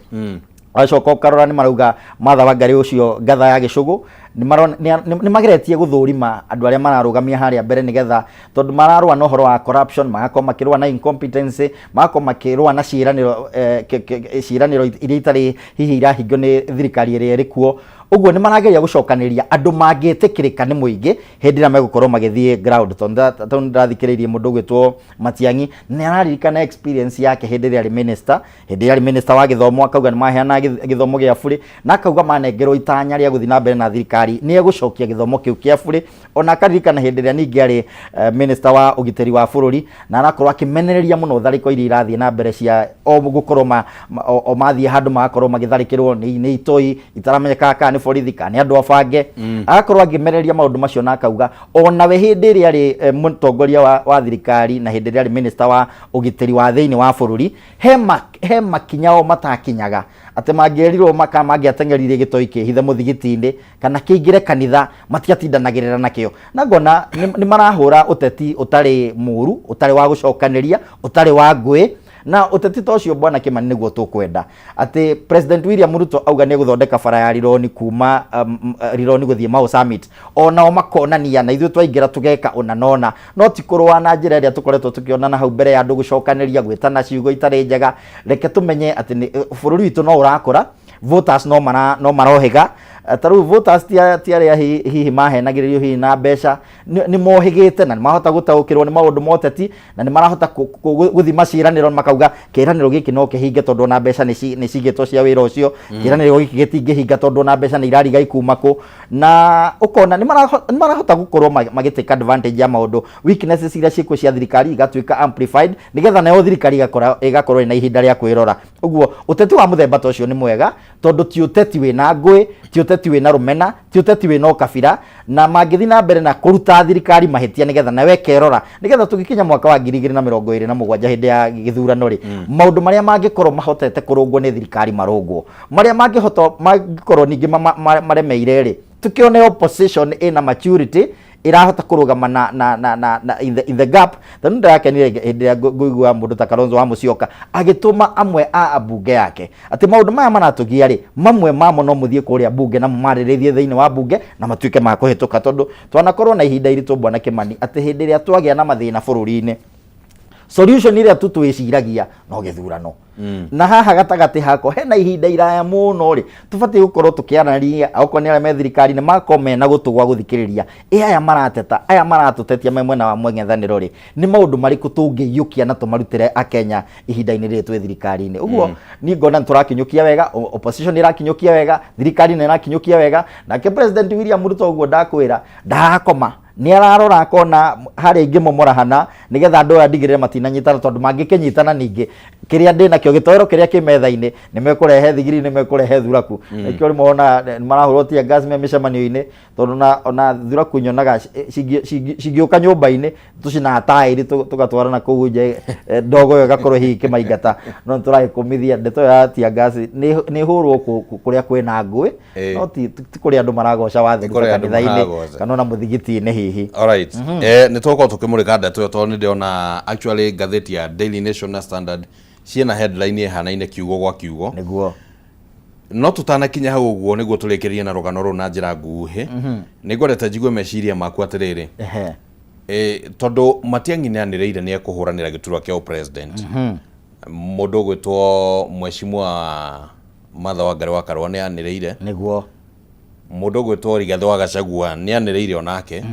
Wacoka ũkarora nĩ marauga Martha Wangari ũcio ngatha ya gĩcũgũ, nĩ mageretie gũthũrima andũ arĩa mararũgamia harĩa mbere, nĩgetha tondũ mararũa na ũhoro wa corruption, magakorwo makĩrũa na incompetence, magakorwo makĩrũa na ciĩranĩro iria itarĩ hihi irahingio nĩ thirikari ĩrĩa ĩrĩ kuo. Ũguo nĩ marageria gũcokanĩrĩria andũ mangĩtĩkĩrĩka nĩ mũingĩ hĩndĩ ĩrĩa megũkorwo magĩthiĩ ground, tondũ ndĩrathikĩrĩirie mũndũ ũgwĩtwo Matiang'i, nĩ araririkana experience yake hĩndĩ ĩrĩa arĩ minister, hĩndĩ ĩrĩa arĩ minister wa gĩthomo, akauga nĩ maheanaga gĩthomo gĩa burĩ, na akauga manengerwo itanya rĩa gũthiĩ na mbere na thirikari nĩ egũcokia gĩthomo kĩu kĩa burĩ. Ona akaririkana hĩndĩ ĩrĩa ningĩ arĩ minister wa ũgitĩri wa bũrũri, na arakorwo akĩmenereria mũno tharĩko iria irathiĩ na mbere cia o gũkorwo o mathiĩ handũ magakorwo magĩtharĩkĩrwo nĩ itoi itaramenyekaga kana nĩ borithi kana nĩ andũ abange. Agakorwo akĩmenereria maũndũ macio na akauga onawe hĩndĩ ĩrĩa arĩ mũtongoria wa thirikari na hĩndĩ ĩrĩa arĩ minister wa ũgitĩri wa thĩinĩ wa bũrũri, he makinya o matakinyaga, atĩ mangĩerirwo mangĩateng'eririe gĩtoi kĩhithe mũthigiti-inĩ kana kĩingĩre kanitha, matiatindanagĩrĩra nakĩo. Na ngona nĩ marahũra ũteti ũtarĩ mũru, ũtarĩ wa gũcokanĩria, ũtarĩ wa ngũĩ, na ũteti ta ũcio, bwana Kimani, nĩguo tũkwenda, atĩ President William Ruto auga nĩ egũthondeka bara ya Rironi kuma Rironi gũthiĩ Mau Summit, onao makonania na ithuĩ twaingĩra tũgeka ũna na ũna, no ti kũrũa na njĩra ĩrĩa tũkoretwo tũkĩona hau mbere ya andũ, gũcokanĩria, gwĩtana ciugo itarĩ njega. Reke tũmenye atĩ bũrũri witũ no ũrakũra, voters no marohĩga. Ta rĩu voters ti arĩa hihi mahenagĩrĩrio hihi na mbeca, nĩ mohĩgĩte na nĩ mahota gũtaũkĩrwo nĩ maũndũ ma ũteti, na nĩ marahota gũthima ciĩranĩro, makauga kĩĩranĩro gĩkĩ no kĩhinge tondũ ona mbeca nĩ cigĩtwo cia wĩra ũcio, kĩĩranĩro gĩkĩ gĩtingĩhinga tondũ ona mbeca nĩ irariga ikuma kũ. Na ũkona nĩ marahota gũkorwo magĩ take advantage ya maũndũ, weaknesses iria ciĩkuo cia thirikari igatuĩka amplified, nĩgetha nayo thirikari ĩgakorwo ĩna ihinda rĩa kwĩrora. Ũguo ũteti wa mũthemba ta ũcio nĩ mwega, tondũ ti ũteti wĩna ngũĩ, ti ũteti wĩna rũmena, ti ũteti wĩna ũkabira, na mangĩthiĩ na mbere na kũruta thirikari mahĩtia nĩgetha nayo ĩkerora, nĩgetha tũgĩkinya mwaka wa 2027 hĩndĩ ya gĩthurano rĩ, maũndũ marĩa mangĩkorwo mahotete kũrũngwo nĩ thirikari marũngwo, marĩa mangĩhota mangĩkorwo ningĩ maremeire rĩ, tũkĩone opposition ĩna maturity ĩrahota kũrũgama na in the gap. Tondũ ndĩrakenire hĩndĩ ĩrĩa ngũigua mũndũ ta Kalonzo wa Musyoka agĩtũma amwe a ambunge yake atĩ maũndũ maya maratũgia rĩ, mamwe mamo no mũthiĩ kũrĩa bunge na mũmarĩrĩrie thĩinĩ wa bunge na matuĩke ma kũhĩtũka, tondũ twanakorwo na ihinda iritũ, bwana Kimani, atĩ hĩndĩ ĩrĩa twagĩa na mathĩna bũrũri-inĩ. Solution ĩrĩa tu twĩciragia no gĩthurano. Na haha gatagatĩ hako hena ihinda iraya mũno rĩ, tũbatiĩ gũkorwo tũkĩaranĩria, okorwo nĩ arĩa me thirikari-inĩ makorwo mena gũtũ gwa gũthikĩrĩria, ĩ aya marateta, aya maratũtetia me mwena wa mũng'ethanĩro rĩ, nĩ maũndũ marĩkũ tũngĩiyũkia na tũmarutĩre Akenya ihinda-inĩ rĩrĩ twĩ thirikari-inĩ. Ũguo niĩ ngona nĩ tũrakinyũkia wega, opposition nĩ ĩrakinyũkia wega, thirikari nĩ ĩrakinyũkia wega, nake President William Ruto ũguo ndakwĩra ndarakoma, nĩ ararora akona harĩa ingĩmomora hana nĩgetha andũ aya ndigĩrĩre matinanyitana, tondũ mangĩkĩnyitana ningĩ kĩrĩa ndĩ nakĩo gĩtoero kĩrĩa kĩ metha-inĩ nĩ mekũrehe thigiri, nĩ mekũrehe thuraku. Nĩkĩo rĩmwe ona nĩ marahũrwo tear gas me mĩcemanio-inĩ, tondũ ona thuraku nyonaga cingĩũka nyũmba-inĩ tũcinaga taĩri tũgatwara na kũu nja, ndogo ĩyo ĩgakorwo hihi ĩkĩmaingata. No nĩ tũragĩkũmithia ndeto ĩyo ya tear gas nĩ ĩhũrwo kũrĩa kwĩna ngũĩ, no ti kũrĩa andũ maragoca wathani Ti kũrĩa andũ kanitha-inĩ maragoca. kana ona mũthigiti-inĩ hihi. Alright. Nĩ tũgũkorwo tũkĩmũrĩka ndeto ĩyo tondũ nĩ ndĩrona actually ngathĩti ya Daily Nation na Standard ciĩna headline ĩhanaine kiugo gwa kiugo. Nĩguo. No tũtanakinya hau ũguo nĩguo tũrĩkĩrĩrie na rũgano rũu na njĩra nguhĩ, nĩ ngwendete njigue meciria maku atĩrĩrĩ. Tondũ Matiang'i nĩ anĩrĩire nĩ ekũhũranĩra gĩturwa kĩa ũpresident, mũndũ ũgwĩtwo Mheshimiwa Martha Wangari wa Karũa nĩ anĩrĩire. Mũndũ ũgwĩtwo Rigathĩ wa Gachagua nĩ anĩrĩire onake,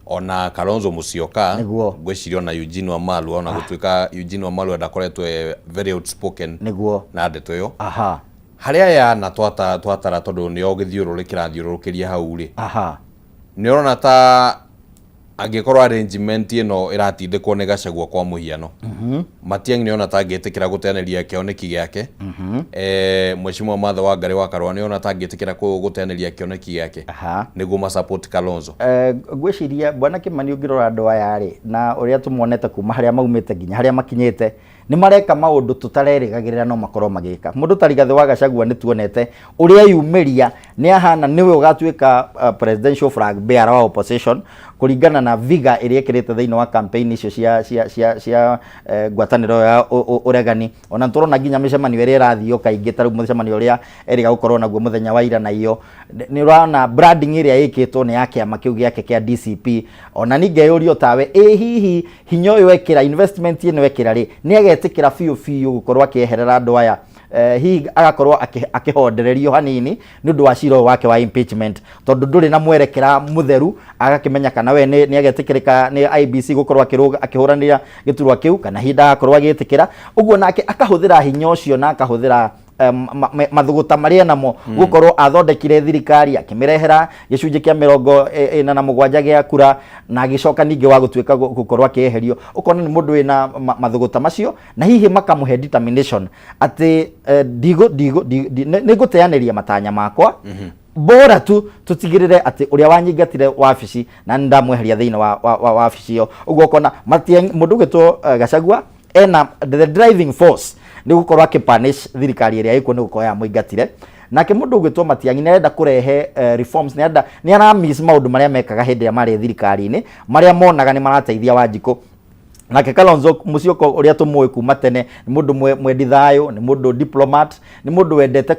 ona Kalonzo Musyoka. Ngwĩciria ona Eugene Wamalwa, ona gũtuĩka Eugene Wamalwa ndakoretwo e very outspoken na ndeto ĩyo. Harĩ aya na twatara tondũ nĩo gĩthiũrũrĩ kĩrathiũrũrũkĩria hau rĩ, nĩ ũrona ta angĩkorwo arrangement ĩno ĩratindĩkwo nĩ Gachagua kwa mũhiano, Matiang'i nĩ ona ta angĩtĩkĩra gũteanĩria kĩoneki gĩake? Mheshimiwa Martha Wangari wa Karũa nĩ ona ta angĩtĩkĩra gũteanĩria kĩoneki gĩake nĩguo ma support Kalonzo? Ngwĩciria Bwana Kĩmani, ũngĩrora andũ aya rĩ, na ũrĩa tũmonete kuma harĩa maumĩte nginya harĩa makinyĩte, nĩ mareka maũndũ tũtarerĩgagĩrĩra no makorwo magĩka. Mũndũ ta Rigathĩ wa Gachagua nĩ tuonete ũrĩa eyumĩria, nĩ ahana nĩwe ũgatuĩka presidential flag bearer wa opposition kũringana na viga ĩrĩa ĩkĩrĩte thĩinĩ wa campaign icio cia ngwatanĩro ya ũregani. Ona nĩtũrona nginya mĩcemanio ĩrĩa ĩrathio kaingĩ, ta rĩu mũcemanio ũrĩa erĩga gũkorwo naguo mũthenya wa ira na iyo, nĩ ũrona branding ĩrĩa ĩkĩtwo nĩ ya kĩama kĩu gĩake kĩa DCP. Ona niĩ ngeyũria tawe, ĩ hihi hinya ũyũ ekĩra, investment ĩno ekĩra rĩ, nĩ agetĩkĩra biũ biũ gũkorwo akĩeherera andũ aya? Hihi agakorwo akĩhondererio hanini nĩ ũndũ wa cira ũyũ wake wa impeachment, tondũ ndũrĩ na mwerekera mũtheru, agakĩmenya kana we nĩ agetĩkĩrĩka nĩ IEBC gũkorwo akĩhũranĩra gĩturwa kĩu kana hihi ndagakorwo agĩtĩkĩra. Ũguo nake akahũthĩra hinya ũcio na akahũthĩra mathũgũta marĩa namo gũkorwo athondekire thirikari, akĩmĩrehera gĩcunjĩ kĩa 47 gĩa kura, na agĩcoka ningĩ wa gũtuĩka gũkorwo akĩeherio. Ũkona nĩ mũndũ wĩna mathũgũta macio na hihi makamũhe determination atĩ nĩ ngũteanĩria matanya makwa, bora tu tutigirire atĩ ũrĩa wanyingatire wabici na nĩ ndamweheria thĩinĩ wa wabici ĩyo. Ũguo ũkona Matiang'i, mũndũ ũgwĩtwo Gachagua ena the driving force nĩ gũkorwo akĩpunish thirikari ĩrĩa ĩkuo nĩ gũkorwo yamũingatire. Nake mũndũ ũgwĩtwo Matiang'i nĩ arenda kũrehe reforms, nĩ arenda, nĩ aramiss maũndũ marĩa mekaga hĩndĩ ĩrĩa marĩ thirikari-inĩ, marĩa monaga nĩ marateithia Wanjikũ. Nake Kalonzo Musyoka ũrĩa tũmũĩ kuma tene nĩ mũndũ mwendi thayũ, nĩ mũndũ diplomat, nĩ mũndũ wendete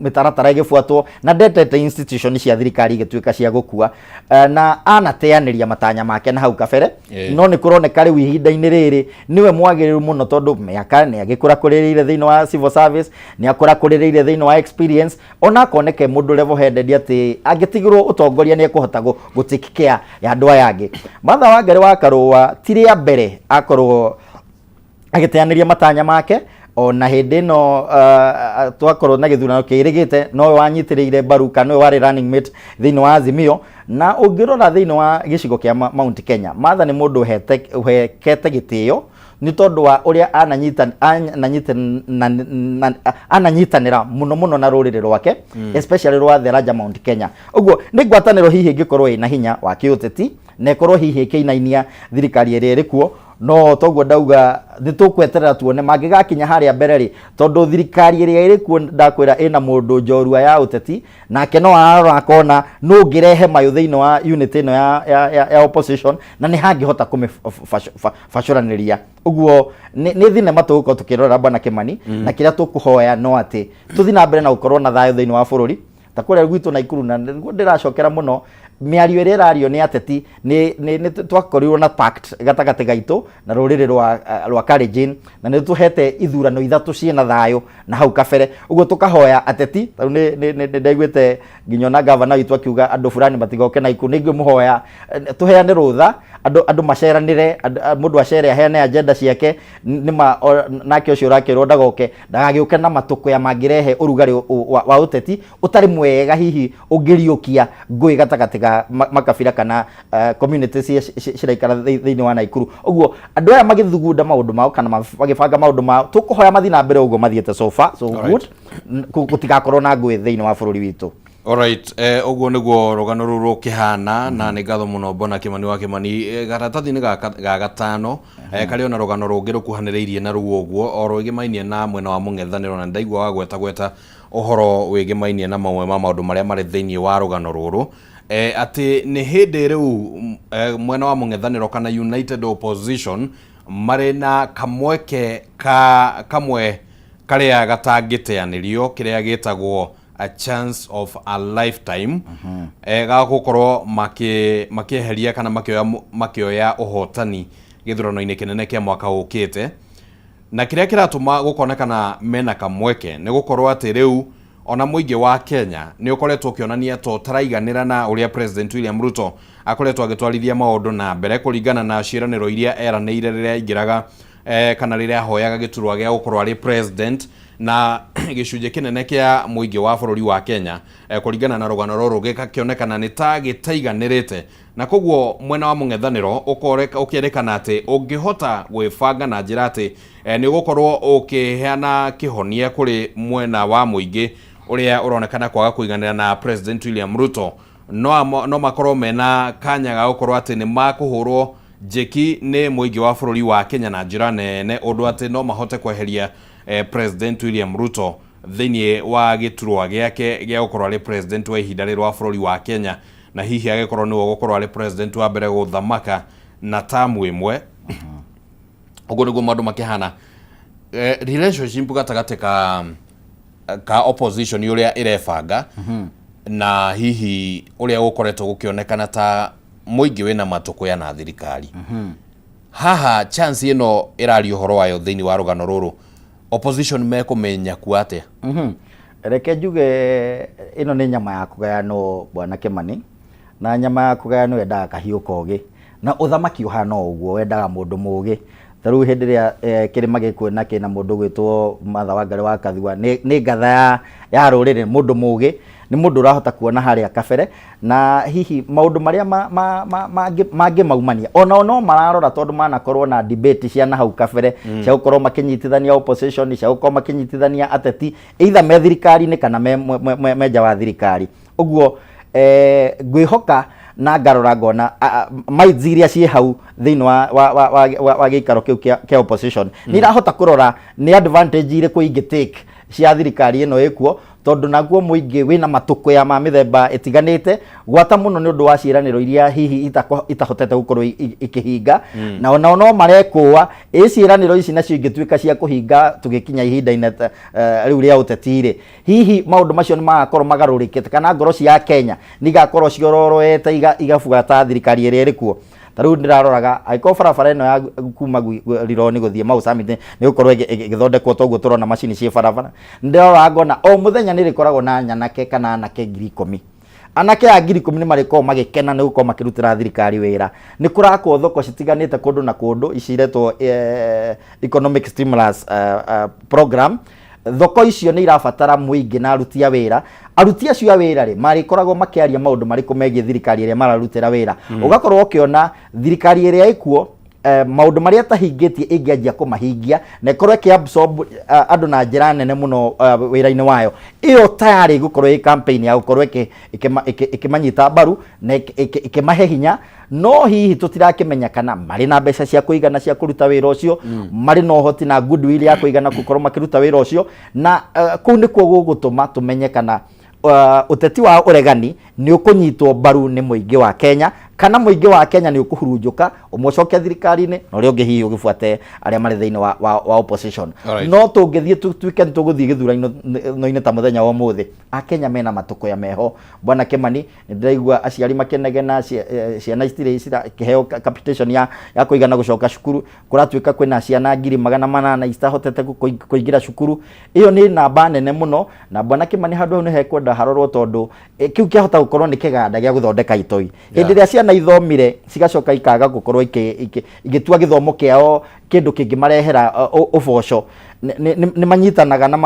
mĩtaratara ĩgĩbuatwo na ndendete institution cia thirikari igĩtuĩka cia gũkua. Na anateanĩria matanya make na hau kabere. No nĩ kũroneka rĩu ihinda-inĩ rĩrĩ nĩwe mwagĩrĩru mũno, tondũ mĩaka nĩ agĩkũrakũrĩrĩire thĩinĩ wa civil service, nĩ akũrakũrĩrĩire thĩinĩ wa experience, ona akoneka e mũndũ level headed atĩ angĩtigĩrwo ũtongoria nĩ ekũhota gũ take care ya andũ aya angĩ. Martha Wangari wa Karũa ti rĩa mbere akorwo agĩteanĩria matanya make. Ona hĩndĩ ĩno twakorwo na gĩthurano kĩrĩgĩte, nowe wanyitĩrĩire mbaru kana nowe warĩ running mate thĩinĩ wa Azimio. Na ũngĩrora thĩinĩ wa gĩcigo kĩa Mount Kenya, Martha nĩ mũndũ ũhekete gĩtĩo nĩ tondũ wa ũrĩa ananyitanĩra mũno mũno na rũrĩrĩ rwake, especially rwa the larger Mount Kenya. Ũguo nĩ ngwatanĩro hihi ĩngĩkorwo ĩna hinya wa kĩũteti na ĩkorwo hihi ĩkĩinainia thirikari ĩrĩa ĩrĩ kuo. No toguo ndauga, nĩ tũkweterera tuone mangĩgakinya harĩa mbere rĩ, tondũ thirikari ĩrĩa ĩrĩ kuo ndakwĩra ĩna mũndũ njorua ya ũteti, nake no ararora akona nũ ũngĩrehe mayũ thĩinĩ wa unit ĩno ya opposition na nĩ hangĩhota kũmĩbacũranĩria. Ũguo nĩ thinema tũgũkorwo tũkĩrora, Bwana Kĩmani. Na kĩrĩa tũkũhoya no atĩ tũthiĩ na mbere na gũkorwo na thayũ thĩinĩ wa bũrũri ta kũrĩa gwitũ Naikuru, na nĩguo ndĩracokera mũno. Mĩario ĩrĩa ĩrario nĩ ateti nĩ twakorirwo na pact gatagatĩ gaitũ na rũrĩrĩ rwa Kalenjin, na nĩ tũhete ithurano ithatũ ciĩna thayũ na hau kabere. Ũguo tũkahoya ateti, tarĩu nĩ ndaiguĩte nginya ona gavana witũ akiuga andũ fulani matigoke Naikuru. Nĩ ingĩmũhoya tũheane rũtha, andũ maceranĩre, mũndũ acere aheane agenda ciake. Nĩma nake ũcio ũrakĩrwo ndagoke, ndagagĩũke na matũkũya mangĩrehe ũrugarĩ wa ũteti ũtarĩ mwega, hihi ũngĩriũkia ngũĩ gatagatĩ ga makabira kana community ciraikara thĩinĩ wa Naikuru. Ũguo andũ aya magĩthugunda maũndũ mao kana magĩbanga maũndũ mao, tũkũhoya mathiĩ na mbere ũguo mathiĩte. So far so good. Gũtigakorwo na ngũĩ thĩinĩ wa bũrũri witũ. Alright, ũguo nĩguo rũgano rũu rũkĩhana, na nĩ ngatho mũno Bwana Kimani wa Kimani. Karatathi-inĩ ga gatano karĩ ona rũgano rũngĩ rũkuhanĩrĩirie na rũu ũguo, o rwĩgĩmainie na mwena wa mũng'ethanĩro, na ndaigua wa gweta gweta ũhoro wĩgĩmainie na mamwe ma maũndũ marĩa marĩ thĩinĩ wa rũgano rũrũ, atĩ nĩ hĩndĩ rĩu mwena wa mũng'ethanĩro kana United Opposition marĩ na kamweke ka kamwe karĩa gatangĩteanĩrio, kĩrĩa gĩtagwo a chance of a lifetime, ga gũkorwo makĩeheria kana makĩoya ũhotani gĩthurano-inĩ kĩnene kĩa mwaka ũkĩte. Na kĩrĩa kĩratũma gũkonekana mena kamweke nĩ gũkorwo atĩ rĩu ona mũingĩ wa Kenya nĩ ũkoretwo ũkĩonania to ũtaraiganĩra na ũrĩa President William Ruto akoretwo agĩtwarithia maũndũ na mbere kũringana na ciĩranĩro iria eranĩire rĩrĩa aingĩraga kana rĩrĩa ahoyaga gĩturwa gĩa gũkorwo arĩ president. Na gĩcunjĩ kĩnene kĩa mũingĩ wa bũrũri wa Kenya, kũringana na rũgano rũrũ, gĩgakĩonekana nĩ ta gĩtaiganĩrĩte, na koguo mwena wa mũng'ethanĩro ũkerĩkana atĩ ũngĩhota gwĩbanga na njĩra atĩ nĩ ũgũkorwo ũkĩheana kĩhonia kũrĩ mwena wa mũingĩ ũrĩa ũronekana kwaga kũiganĩra na President William Ruto, no makorwo mena kanya ga gũkorwo atĩ nĩ makũhũrwo njeki nĩ mũingĩ wa bũrũri wa Kenya na njĩra nene, ũndũ atĩ no mahote kweheria President William Ruto thĩinĩ wa gĩturwa gĩake gĩa gũkorwo arĩ president wa ihinda rĩrĩ wa bũrũri wa Kenya, na hihi agĩkorwo nĩwe ũgũkorwo arĩ president wa mbere gũthamaka na tamu ĩmwe. Ũguo nĩguo maũndũ makĩhana. Relationship gatagatĩ ka opposition ũrĩa ĩrebanga na hihi ũrĩa gũkoretwo gũkĩonekana ta mũingĩ wĩna matũkũya na thirikari haha, chance ĩno ĩraria ũhoro wayo thĩinĩ wa rũgano rũrũ, opposition mekũmenya kuo atĩa? Reke njuge ĩno nĩ nyama ya kũgayanwo, Bwana Kimani, na nyama ya kũgayanwo yendaga kahiũ kogĩ, na ũthamaki ũhana o ũguo, wendaga mũndũ mũgĩ. Ta rĩu hĩndĩ ĩrĩa kĩrĩma gĩkuona kĩna mũndũ gwĩtwo Martha Wangari wa Kathua, nĩ ngatha ya rũrĩrĩ. Mũndũ mũgĩ nĩ mũndũ ũrahota kuona harĩa kabere na hihi maũndũ marĩa mangĩmaumania. Onao no mararora, tondũ manakorwo na debate cia na hau kabere cia gũkorwo makĩnyitithania opposition, cia gũkorwo makĩnyitithania ateti, either me thirikari-inĩ kana me nja wa thirikari. Ũguo ngwĩhoka na ngarora ngona minds iria ciĩ hau thĩinĩ wa gĩikaro kĩu kĩa opposition nĩ irahota kũrora nĩ advantage irĩkũ ingĩ take cia thirikari ĩno ĩkuo, tondũ naguo mũingĩ wĩna matũkũya ma mĩthemba ĩtiganĩte, gwata mũno nĩ ũndũ wa ciĩranĩro iria hihi itahotete gũkorwo ikĩhinga. Na onao no marekũa ĩ ciĩranĩro ici nacio ingĩtuĩka cia kũhinga tũgĩkinya ihinda-inĩ rĩu rĩa ũteti rĩ, hihi maũndũ macio nĩ magakorwo magarũrĩkĩte, kana ngoro cia Kenya nĩ igakorwo ciororoete igabuata thirikari ĩrĩa ĩrĩ kuo. Ta rĩu ndĩraroraga, angĩkorwo barabara ĩno ya kuma Rironi gũthiĩ Mau Summit nĩ gũkorwo ĩgĩthondekwo, toguo tũrona macini ciĩ barabara, ndĩroraga ngona o mũthenya nĩ ĩrĩkoragwo na nyanake kana anake 10,000. Anake a 10,000 nĩ marĩkoragwo magĩkena nĩ gũkorwo makĩrutĩra thirikari wĩra. Nĩ kũrakwo thoko citiganĩte kũndũ na kũndũ, ici iretwo economic stimulus program. Thoko icio nĩ irabatara mũingĩ na aruti a wĩra. Aruti acio a wĩra rĩ, marĩkoragwo makĩaria maũndũ marĩkũ megiĩ thirikari ĩrĩa mararutĩra wĩra? Ũgakorwo ũkĩona thirikari ĩrĩa ĩkuo, maũndũ marĩa ĩtahingĩtie ĩngĩanjia kũmahingia na ĩkorwo ĩkĩ absorb andũ na njĩra nene mũno wĩra-inĩ wayo, ĩyo tayarĩ ĩgũkorwo ĩ campaign ya gũkorwo ĩkĩmanyita mbaru na ĩkĩmahe hinya. No hihi tũtirakĩmenya kana marĩ na mbeca cia kũigana cia kũruta wĩra ũcio, marĩ na ũhoti na goodwill ya kũigana gũkorwo makĩruta wĩra ũcio. Na kũu nĩkuo gũgũtũma tũmenye kana ũteti wa ũregani nĩ ũkũnyitwo mbaru nĩ mũingĩ wa Kenya Kana mũingĩ wa Kenya nĩ ũkũhurunjũka ũmwe ũcoke thirikari-inĩ na ũrĩa ũngĩ hihi ũgĩbuate arĩa marĩ thĩinĩ wa opposition. Alright. No tũngĩthiĩ tuĩke nĩ tũgũthiĩ gĩthurano-inĩ ta mũthenya wa ũmũthĩ, Akenya mena matũkũya meho. Bwana Kimani, nĩ ndĩraigua aciari makĩnegena, ciana citirĩ cirakĩheo capitation ya kũigana gũcoka cukuru. Kũratuĩka kwĩna ciana 800,000 citahotete kũingĩra cukuru. Ĩyo nĩ namba nene mũno, na Bwana Kimani handũ hau nĩ hekwenda harorwo, tondũ kĩu kĩahota gũkorwo nĩ kĩganda gĩa gũthondeka itoi. Hĩndĩ ĩrĩa ciana ithomire cigacoka ikaga gũkorwo igĩtua gĩthomo kĩao kĩndũ kĩngĩmarehera ũboco, nĩ manyitanaga na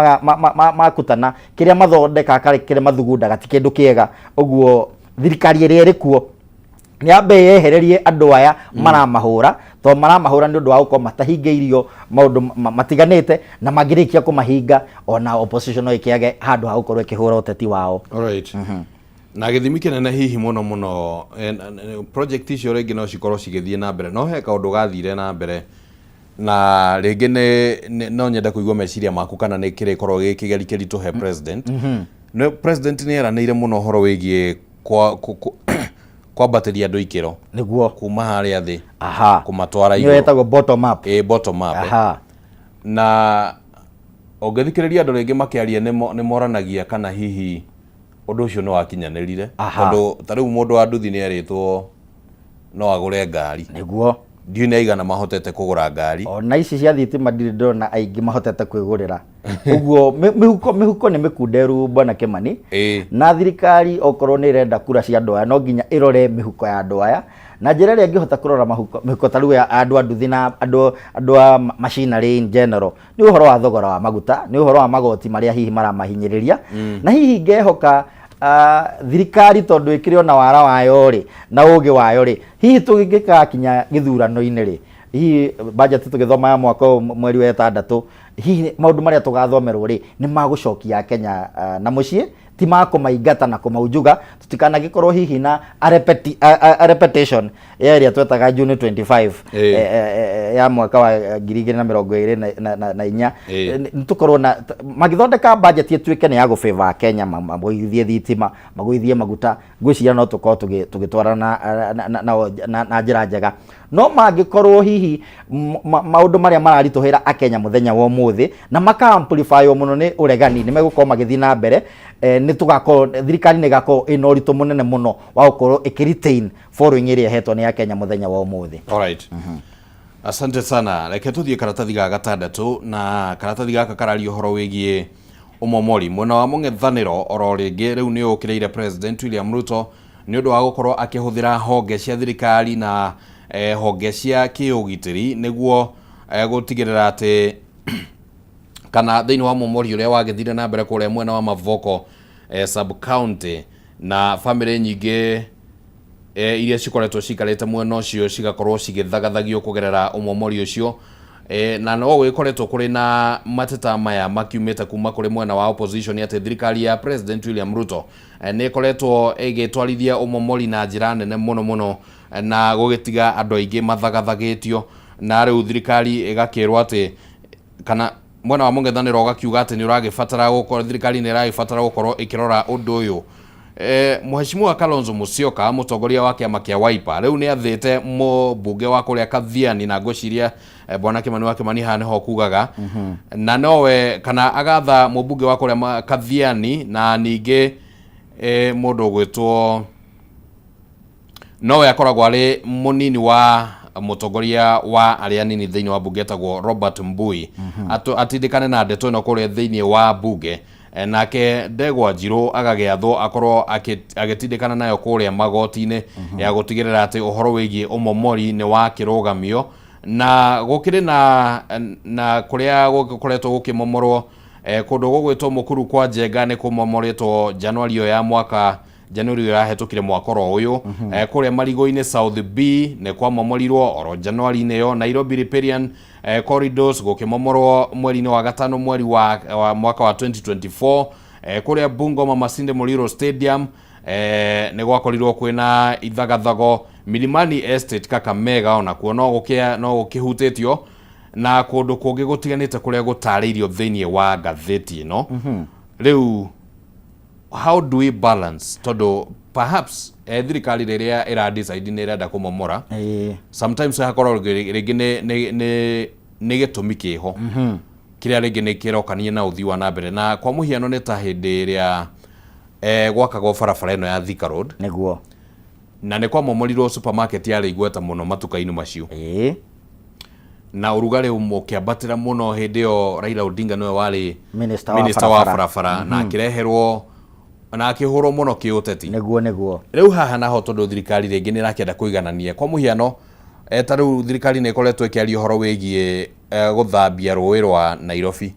makutana kĩrĩa mathondekaga kana kĩrĩa mathugundaga ti kĩndũ kĩega. Ũguo thirikari ĩrĩa ĩrĩ kuo nĩ yambe yehererie andũ aya maramahũra, tondũ maramahũra nĩ ũndũ wa gũkorwo matahingĩirio maũndũ matiganĩte, na mangĩrĩkia kũmahinga ona opposition no ĩkĩage handũ ha gũkorwo ĩkĩhũra ũteti wao. Alright. Na gĩthimi kĩnene hihi mũno mũno, project icio rĩngĩ no cikorwo cigĩthiĩ na mbere, no he kaũndũ gathire na mbere na rĩngĩ nĩ no nyende kũigua meciria maku kana nĩ kĩrĩkorwo gĩ kĩgeri kĩritũ he president. Nĩ president nĩ eranĩire mũno ũhoro wĩgiĩ kwambatĩria andũ ikĩro kuma harĩa thĩ kũmatwara nĩyo igũrũ. Ĩtagwo bottom up. Ĩ, bottom up. Na ũngĩthikĩrĩria andũ rĩngĩ makĩaria nĩ moranagia kana hihi ũndũ ũcio nĩ wakinyanĩrire, tondũ ta rĩu mũndũ wa nduthi nĩ erĩtwo no agũre ngari. Ndiũĩ nĩ aigana mahotete kũgũra ngari. Ona ici cia thitima ndirĩ ndĩrona aingĩ mahotete kwĩgũrĩra. Ũguo mĩhuko nĩ mĩkunderu, Bwana Kimani. Na thirikari okorwo nĩ ĩrenda kura cia andũ aya, no nginya ĩrore mĩhuko ya andũ aya na njĩra ĩrĩa ĩngĩhota kũrora mĩhuko ta rĩu ya andũ a nduthi na andũ a machinery in general nĩ ũhoro wa thogora wa maguta, nĩ ũhoro wa magoti marĩa hihi maramahinyĩrĩria. Na hihi ngehoka thirikari, tondũ ĩkĩrĩ ona wara wayo rĩ na ũgĩ wayo rĩ, hihi tũngĩgakinya gĩthurano-inĩ rĩ, hihi budget tũgĩthoma ya mwaka ũyũ mweri wa ĩtandatũ, hihi maũndũ marĩa tũgathomerwo rĩ nĩ magũcokia Kenya na mũciĩ, ti makũmaingata na kũmaunjuga. Tũtikanagĩkorwo hihi na a repetition ya ĩrĩa twetaga June 25 ya mwaka wa 2024. Nĩ tũkorwo na magĩthondeka budget ĩtuĩke nĩ ya gũfavor Kenya, magũithie thitima, magũithie maguta, ngwĩciria no tũkorwo tũgĩtwarana na njĩra njega. No mangĩkorwo hihi maũndũ marĩa mararitũhĩra Akenya mũthenya wa ũmũthĩ na maka amplify mũno nĩ ũregani nĩ megũkorwo magĩthiĩ na mbere, nĩ tũgakorwo thirikari nĩ ĩgakorwo ĩna ũritũ mũnene mũno wa gũkorwo ĩkĩ retain following ĩrĩa ĩhetwo nĩ Akenya mũthenya wa ũmũthĩ. Alright. Asante sana. Reke tũthiĩ karatathi ga gatandatũ, na karatathi gaka kararia ũhoro wĩgiĩ ũmomori mwena wa mũng'ethanĩro. Oro rĩngĩ rĩu nĩ ũkĩrĩire President William Ruto nĩ ũndũ wa gũkorwo akĩhũthĩra honge cia thirikari na honge cia kĩũgitĩri nĩguo gũtigĩrĩra atĩ kana thĩinĩ wa mũmori ũrĩa wagĩthire na mbere kũrĩa mwena wa Mavoko sub county, na bamĩrĩ nyingĩ iria cikoretwo cikarĩte mwena ũcio cigakorwo cigĩthagathagio kũgerera ũmomori ũcio. Na no gũgĩkoretwo kũrĩ na mateta maya makiumĩte kuma kũrĩ mwena wa opposition atĩ thirikari ya President William Ruto nĩ ĩkoretwo ĩgĩtwarithia ũmomori na njĩra nene mũno mũno, na gũgĩtiga andũ aingĩ mathagathagĩtio. Na rĩu thirikari ĩgakĩrwo atĩ kana mwena wa mũng'ethanĩro ũgakiuga atĩ nĩ ũragĩbatara gũkorwo thirikari nĩ ĩragĩbatara gũkorwo ĩkĩrora ũndũ ũyũ. Mheshimiwa Kalonzo Musyoka, mũtongoria wa kĩama kĩa Wiper, rĩu nĩ athĩte mũmbunge wa kũrĩa Kathiani, na ngwĩciria bwana Kimani wa Kimani haha nĩho kugaga na nowe kana agatha mũmbunge wa kũrĩa Kathiani na ningĩ mũndũ ũgwĩtwo nowe akoragwo arĩ mũnini wa mũtongoria wa arĩa anini thĩinĩ wa mbunge etagwo Robert Mbui, atindĩkane na ndeto ĩno kũrĩa thĩinĩ wa mbunge. Nake Ndegwa Njirũ agagĩathwo akorwo agĩtindĩkana nayo kũrĩa magoti-inĩ ya gũtigĩrĩra atĩ ũhoro wĩgiĩ ũmomori nĩ wakĩrũgamio. Na gũkĩrĩ na kũrĩa gũkoretwo gũkĩmomorwo, kũndũ gũgwĩtwo Mũkuru kwa Njenga nĩ kũmomoretwo Januari ĩyo ya mwaka Januari ĩyo yahĩtũkire mwaka oro ũyũ. Kũrĩa Marigo-inĩ South B nĩ kwamomorirwo oro Januari-inĩ ĩyo. Nairobi Riparian corridors gũkĩmomorwo mweri-inĩ wa gatano mweri wa mwaka wa 2024. Kũrĩa Bungoma Masinde Muliro Stadium nĩ gwakorirwo kwĩna ithagathago. Milimani Estate Kakamega onakuo no gũkĩhutĩtio, na kũndũ kũngĩ gũtiganĩte kũrĩa gũtarĩirio thĩinĩ wa ngathĩti ĩno. Rĩu How do we balance, tondũ perhaps thirikari rĩrĩa ĩra decide nĩ ĩrenda kũmomora, sometimes hakorwo rĩngĩ nĩ gĩtũmi kĩho kĩrĩa rĩngĩ nĩ kĩrokania na ũthii wa na mbere. Na kwa mũhiano nĩ ta hĩndĩ ĩrĩa gwakagwo barabara ĩno ya Thika Road, na nĩ kwamomorirwo supermarket yarĩ igweta mũno matuka-inĩ macio, na ũrugarĩ ũkĩambatĩra mũno. Hĩndĩ ĩyo Raila Odinga nĩwe warĩ Minister wa minister wa barabara. Barabara, na akĩreherwo na akĩhũrwo mũno kĩũteti. Nĩguo nĩguo. Rĩu haha naho, tondũ thirikari rĩngĩ nĩ ĩrakĩenda kũiganania, kwa mũhiano ta rĩu thirikari nĩ ĩkoretwo ĩkĩaria ũhoro wĩgiĩ gũthambia rũĩ rwa Nairobi,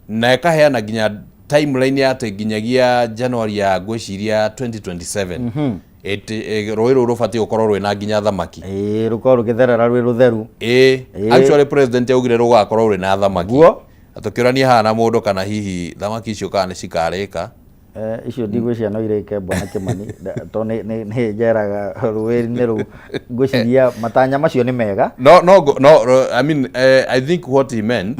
na ĩkaheana nginya timeline ya atĩ nginyagia January ya ngwĩciria 2027 rũĩ rũu rũbatiĩ gũkorwo rwĩna nginya thamaki. Ĩĩ, rũkorwo rũgĩtherera rwĩ rũtheru. Ĩĩ, actually president augire rũgakorwo rwĩna thamaki. Na tũkĩũrania haha na mũndũ kana hihi thamaki icio kana nĩ cikarĩka. Icio ndigwĩciria no irĩke, bwana Kĩmani, tondũ nĩ njeraga rũĩ-inĩ rũu. Ngwĩciria matanya macio nĩ mega. No, I mean, I think what he meant,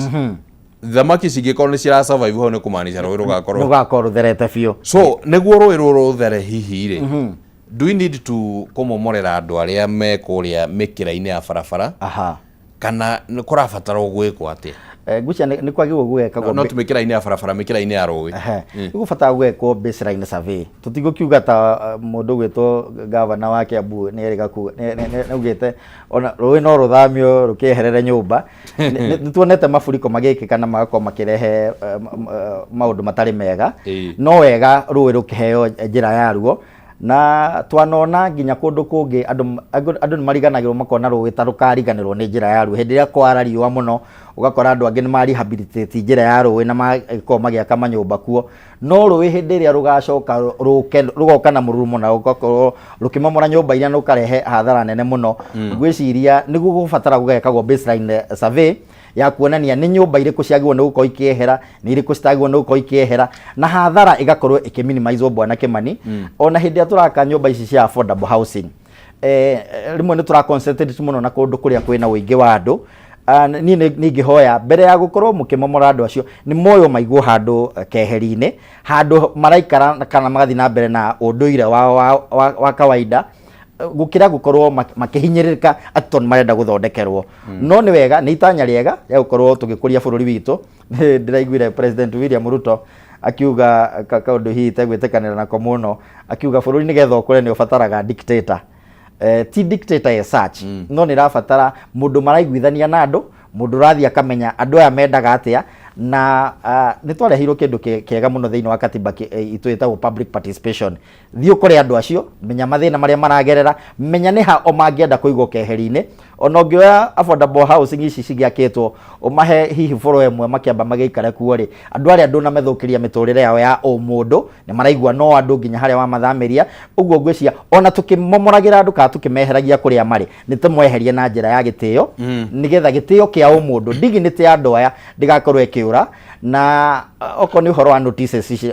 thamaki cingĩkorwo nĩ cira survive hau, nĩ kũmaanisha rũĩ rũgakorwo rũgakorwo rũtherete biũ. So nĩguo rũĩ rũrũ rũthere hihi rĩ, do we need to kũmomorera andũ arĩa me kũrĩa mĩkĩra-inĩ ya barabara, kana nĩ kũrabatarwo gwĩkwo atĩa? Ngwĩciria nĩ kwagĩrĩirwo gwĩkagwo No ti mĩkĩra-inĩ ya barabara, mĩkĩra-inĩ ya rũĩ. Nĩ gũbatara gwekwo baseline survey. Tũtigũkiuga ta mũndũ gwĩtwo gavana wa Kiambu nĩ erĩga kuga nĩ augĩte ona rũĩ no rũthamio rũkĩeherere nyũmba. Nĩ tuonete maburiko magĩkĩka na magakorwo makĩrehe maũndũ matarĩ mega. No wega rũĩ rũkĩheo njĩra yaruo, na twanona nginya kũndũ kũngĩ andũ nĩ mariganagĩrwo, makona rũĩ ta rũkariganĩrwo nĩ njĩra yaruo. Hĩndĩ ĩrĩa kwara riũa mũno, ũgakora andũ angĩ nĩ ma rehabilitate njĩra ya rũĩ na magakorwo magĩaka manyũmba kuo. No rũĩ hĩndĩ ĩrĩa rũgacoka rũke, rũgoka na mũrurumo na rũgakorwo rũkĩmomora nyũmba iria na rũkarehe hathara nene mũno. Ngwĩciria nĩguo gũbatara gũgekagwo baseline survey ya kuonania nĩ nyũmba irĩkũ ciagĩrĩirwo nĩ gũkorwo ikĩehera, nĩ irĩkũ citagĩrĩirwo nĩ gũkorwo ikĩehera, na hathara ĩgakorwo ĩkĩminimizwo, bwana Kĩmani. Ona hĩndĩ ĩrĩa tũraka nyũmba ici cia affordable housing, rĩmwe nĩ tũra concentrate mũno na kũndũ kũrĩa kwĩna ũingĩ wa andũ. Niĩ nĩ ingĩhoya mbere ya gũkorwo mũkĩmomora andũ acio, nĩ moywo maigwo handũ keheri-inĩ, handũ maraikara kana magathiĩ na mbere na ũndũire wao wa kawaida, gũkĩra gũkorwo makĩhinyĩrĩrĩka atĩ tondũ marenda gũthondekerwo. No nĩ wega, nĩ itanya rĩega rĩa gũkorwo tũgĩkũria bũrũri witũ. Ndĩraiguire President William Ruto akiuga kaũndũ hihi itegwĩtĩkanĩra nako mũno, akiuga bũrũri nĩgetha ũkũre nĩ ũbataraga dictator. Ti dictator as such, no nĩ ĩrabatara mũndũ maraiguithania na andũ, mũndũ ũrathiĩ akamenya andũ aya mendaga atĩa. Na nĩ twareheirwo kĩndũ kĩega mũno thĩinĩ wa katiba itũ ĩtagwo public participation. Thiĩ ũkore andũ acio, menya mathĩna marĩa maragerera, menya nĩ ha o mangĩenda kũigwo keheri-inĩ. Ona ũngĩoya affordable housing ici cigĩakĩtwo, ũmahe hihi boro ĩmwe makĩamba magĩikare kuo rĩ, andũ arĩa ndũnamethũkĩria mĩtũrĩre yao ya ũmũndũ, nĩ maraigua no andũ nginya harĩa wamathamĩria. Ũguo ngwĩciria ona tũkĩmomoragĩra andũ kana tũkĩmeheragia kũrĩa marĩ, nĩ tũmweherie na njĩra ya gĩtĩo, nĩgetha gĩtĩo kĩa ũmũndũ, dignity ya andũ aya ndĩgakorwo ĩkĩũra. Na okorwo nĩ ũhoro wa notices ici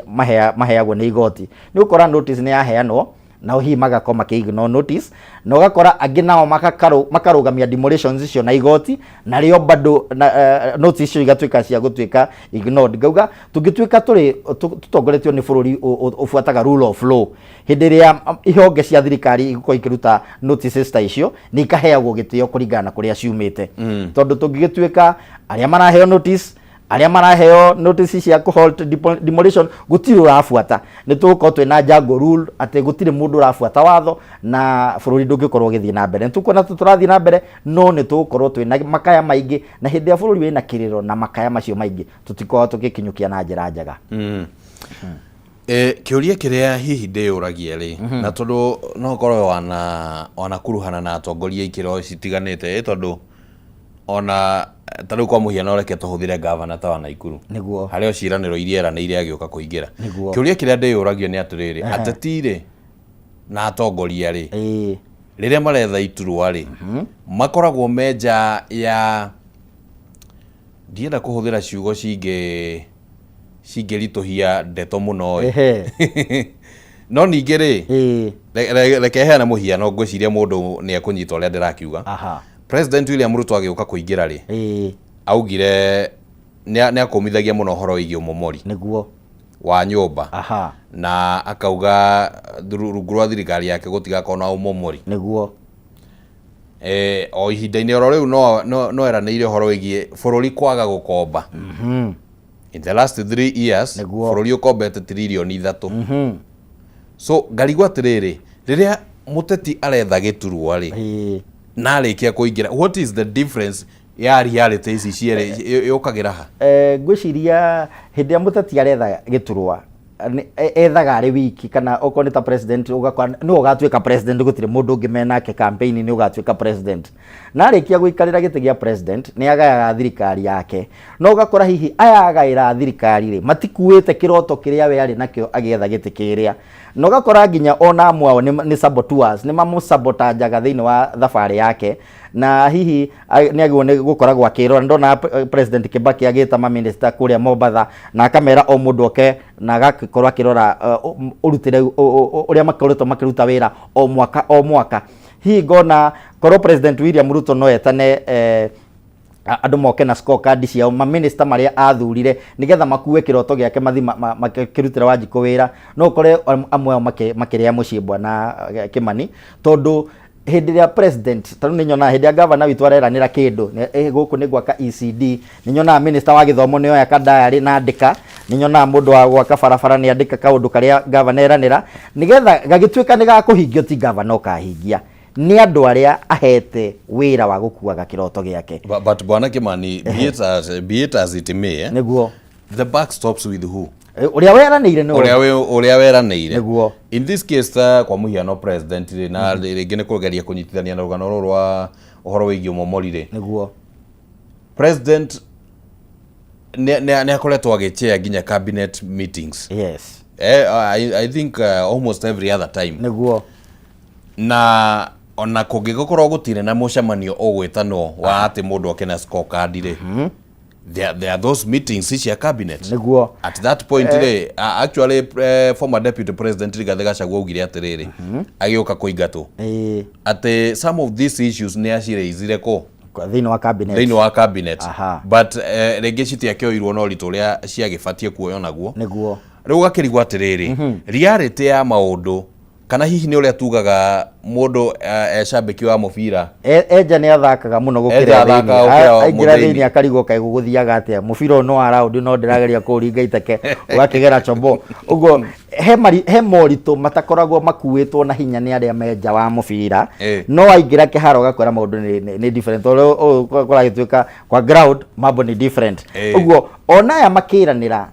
maheagwo nĩ igoti, nĩ ũkora notice nĩ yaheanwo nao hihi magakorwo makĩ ignore notice, na ũgakora angĩ nao makarũgamia demolitions icio na igoti narĩo bado na, notice icio igatuĩka cia gũtuĩka ignored. Ngauga tũngĩtuĩka tũrĩ tũtongoretio nĩ bũrũri ũbuataga rule of law, hĩndĩ ĩrĩa ihonge cia thirikari igũkorwo ikĩruta notices ta icio, nĩ ikaheagwo gĩtĩo kũringana na kũrĩa ciumĩte, tondũ tũngĩgĩtuĩka arĩa maraheo notice, arĩa maraheo notice cia kũ halt demolition gũtirĩ ũrabuata, nĩ tũgũkorwo twĩna jungle rule atĩ gũtirĩ mũndũ ũrabuata watho, na bũrũri ndũngĩkorwo ũgĩthiĩ na mbere. Nĩ tũkuona tũrathiĩ na mbere, no nĩ tũgũkorwo twĩna makaya maingĩ, na hĩndĩ ĩrĩa bũrũri wĩna kĩrĩro na makaya macio maingĩ, tũtikoragwo tũgĩkinyũkia na njĩra njega. Kĩũria kĩrĩa hihi ndĩyũragia rĩ, na tondũ no ũkorwo wanakuruhana na atongoria ikĩro citiganĩte, tondũ ona ta rĩu kwa mũhiano reke tũhũthĩre gavana ta wa Naikuru, harĩ o ciĩranĩro iria eranĩire agĩũka kũingĩra. Kĩũria kĩrĩa ndĩyũragia nĩ atĩrĩrĩ, ateti rĩ na atongoria rĩ, rĩrĩa maretha iturwa rĩ, makoragwo me nja ya, ndienda kũhũthĩra ciugo cingĩritũhia ndeto mũno ĩ, no ningĩ rĩ, reke heane mũhiano, ngwĩciria mũndũ nĩ ekũnyita ũrĩa ndĩrakiuga. President William Ruto agĩũka kũingĩra rĩ, augire nĩ akũmithagia mũno ũhoro wĩgiĩ ũmomori. Wa nyũmba. Na akauga rungu rwa thirikari yake gũtigakorwo na ũmomori. O ihinda-inĩ oro rĩu no eranĩire ũhoro wĩgiĩ bũrũri kwaga gũkomba. In the last 3 years, bũrũri ũkombete 3 tiririoni. So ngarigwo atĩrĩrĩ, rĩrĩa mũteti aretha gĩturwa rĩ, na arĩkia kũingĩra, what is the difference ya reality ici cierĩ yũkagĩra ha? Ngwĩciria hĩndĩ ĩrĩa mũteti aretha gĩturwa, ethaga arĩ wiki, kana okorwo nĩ ta president, ũgakora nĩwe ũgatuĩka president, gũtirĩ mũndũ ũngĩ menake campaign nĩ ũgatuĩka president. Na arĩkia gũikarĩra gĩtĩ gĩa president, nĩ agayaga thirikari yake, no ũgakora hihi aya agaĩra thirikari rĩ, matikuĩte kĩroto kĩrĩa we arĩ nakĩo agĩetha gĩtĩ kĩrĩa. Na ũgakora nginya ona amwe ao nĩ saboteurs, nĩ mamũsabotanjaga thĩinĩ wa thabarĩ yake. Na hihi nĩ agĩrĩirwo nĩ gũkoragwo akĩrora. Ndona President Kibaki agĩta maminista kũrĩa Mombatha na akamera o mũndũ oke na agakorwo akĩrora ũrutĩre ũrĩa makoretwo makĩruta wĩra o mwaka o mwaka. Hihi ngona korwo President William Ruto no etane andũ moke na scorecard ciao, maminista marĩa athurire, nĩgetha makue kĩroto gĩake mathi makĩrutĩra Wanjikũ wĩra, no ũkore amwe ao makĩrĩa mũciĩ, bwana Kimani. Tondũ hĩndĩ ĩrĩa president, tarĩu nĩ nyonaga hĩndĩ ĩrĩa gavana witũ areranĩra kĩndũ, gũkũ nĩ gwaka ECD, nĩ nyonaga minister wa gĩthomo nĩ oya kadiary na andĩka, nĩ nyonaga mũndũ wa gwaka barabara nĩ andĩka kaũndũ karĩa gavana eranĩra, nĩgetha gagĩtuĩka nĩ gakũhingio. Ti gavana ũkahingia, nĩ andũ arĩa ahete wĩra wa gũkuaga kĩroto gĩake. But bwana Kimani, be it as it may, eh? The buck stops with who? Ũrĩa weranĩire nĩ Ũrĩa weranĩire. In this case, kwa mũhiano president rĩ, na rĩngĩ nĩ kũgeria kũnyitithania na rũgano rũrũ rwa ũhoro wĩgiĩ ũmomori rĩ, president nĩ akoretwo agĩchair nginya cabinet meetings. I think almost every other time. Na ona kũngĩgĩkorwo gũtirĩ na mũcemanio ũgwĩtanwo wa atĩ mũndũ oke na scorecard rĩ, there are those meetings cia cabinet. At that point rĩ, actually, former deputy president Rigathĩ Gachagua augire atĩrĩrĩ, agĩũka kũingatwo, atĩ some of these issues nĩ aciraisire kũ? Thĩinĩ wa cabinet. Thĩinĩ wa cabinet. But rĩngĩ citiakĩoirwo na ũritũ ũrĩa ciagĩbatiĩ kuoywo naguo. Rĩu ũgakĩrigwo atĩrĩrĩ, reality ya maũndũ, kana hihi nĩ ũrĩa tugaga mũndũ e cambĩki wa mũbira. Enja nĩ athakaga mũno gũkĩra Enja athakaga gũkĩra aingĩra mũthĩinĩ. Thĩinĩ akarigwo kaĩ gũgũthiaga atĩa, mũbira ũyũ no wa round, no ndĩrageria kũũringa iteke ũgakĩgera combo ũguo. He moritũ matakoragwo makuĩtwo na hinya nĩ arĩa me nja wa mũbira. No aingĩra kĩharo ũgakora maũndũ nĩ different. Ũrĩa ũyũ kũragĩtuĩka kwa ground mambo ni different. Ũguo ona aya makĩranĩra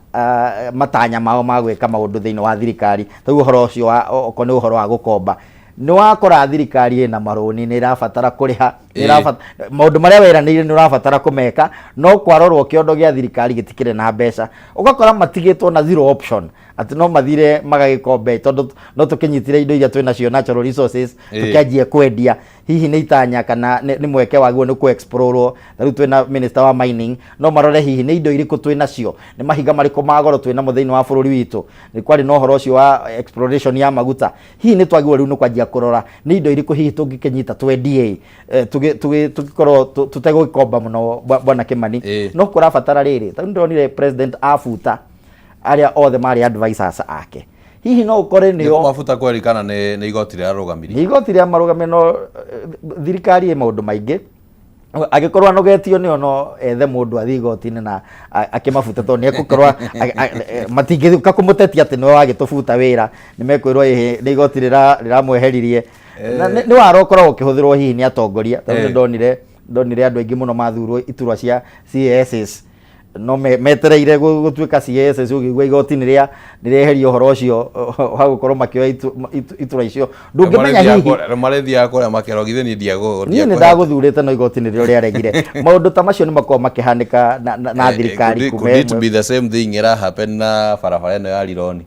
matanya mao ma gwĩka maũndũ thĩinĩ wa thirikari, tarĩu ũhoro ũcio wa okorwo nĩ ũhoro wa gũkomba, nĩ wakora thirikari ĩna marũni, nĩ ĩrabatara kũrĩha, nĩ maũndũ marĩa weranĩire nĩ ũrabatara kũmeka, no kwarorwo kĩondo gĩa thirikari gĩtikĩrĩ na mbeca. Ũgakora matigĩtwo na zero option, atĩ no mathire magagĩkombe, tondũ no tũkĩnyitire indo iria twĩ nacio, natural resources, tũkĩanjie kwendia. Hihi nĩ itanya kana nĩ mweke wagĩrĩirwo nĩ kũ-explore. Ta rĩu twĩna minister wa mining, no marore hihi nĩ indo irĩkũ twĩ nacio, nĩ mahiga marĩkũ ma goro twĩ namo thĩinĩ wa bũrũri witũ. Nĩ kwarĩ na ũhoro ũcio wa exploration ya maguta. Hihi nĩ twagĩrĩirwo rĩu nĩ kwanjia kũrora nĩ indo irĩkũ hihi tũngĩkĩnyita twendie, tũgĩkorwo tũtegũgĩkomba mũno, bwana Kimani. No kũrabatara rĩrĩ, tarĩu ndĩronire president abuta arĩa othe marĩ advisors ake. Hihi no ũkore nĩ nĩo mabuta kweri kana nĩ igoti rĩarũgamirie? Nĩ igoti rĩa marũgamio, no thirikari ĩ maũndũ maingĩ. Angĩkorwo anogetio nĩo, no ethe mũndũ athiĩ igoti-inĩ na akĩmabute, tondũ nĩ egũkorwo matingĩũka kũmũtetia atĩ nĩwe wagĩtũbuta wĩra. Nĩ mekwĩrwo ĩhĩ, nĩ igoti rĩramweheririe. Na nĩ wara ũkoragwo ũkĩhũthĩrwo hihi nĩ atongoria. Tondũ nĩ ndonire andũ aingĩ mũno mathurwo iturwa cia CASs, no metereire gũtuĩka CASs, ũkĩigua igoti nĩ rĩeheria ũhoro ũcio wa gũkorwo makĩoya iturwa icio. Ndũngĩmenya hihi Marĩthiaga kũrĩa makerwo, githĩ niĩ niĩ nĩ ndagũthurĩte, no igoti nĩrĩo rĩaregire. Maũndũ ta macio nĩ makoragwo makĩhanĩka na thirikari. Could it be the same thing ĩra happen na barabara ĩno ya Rironi?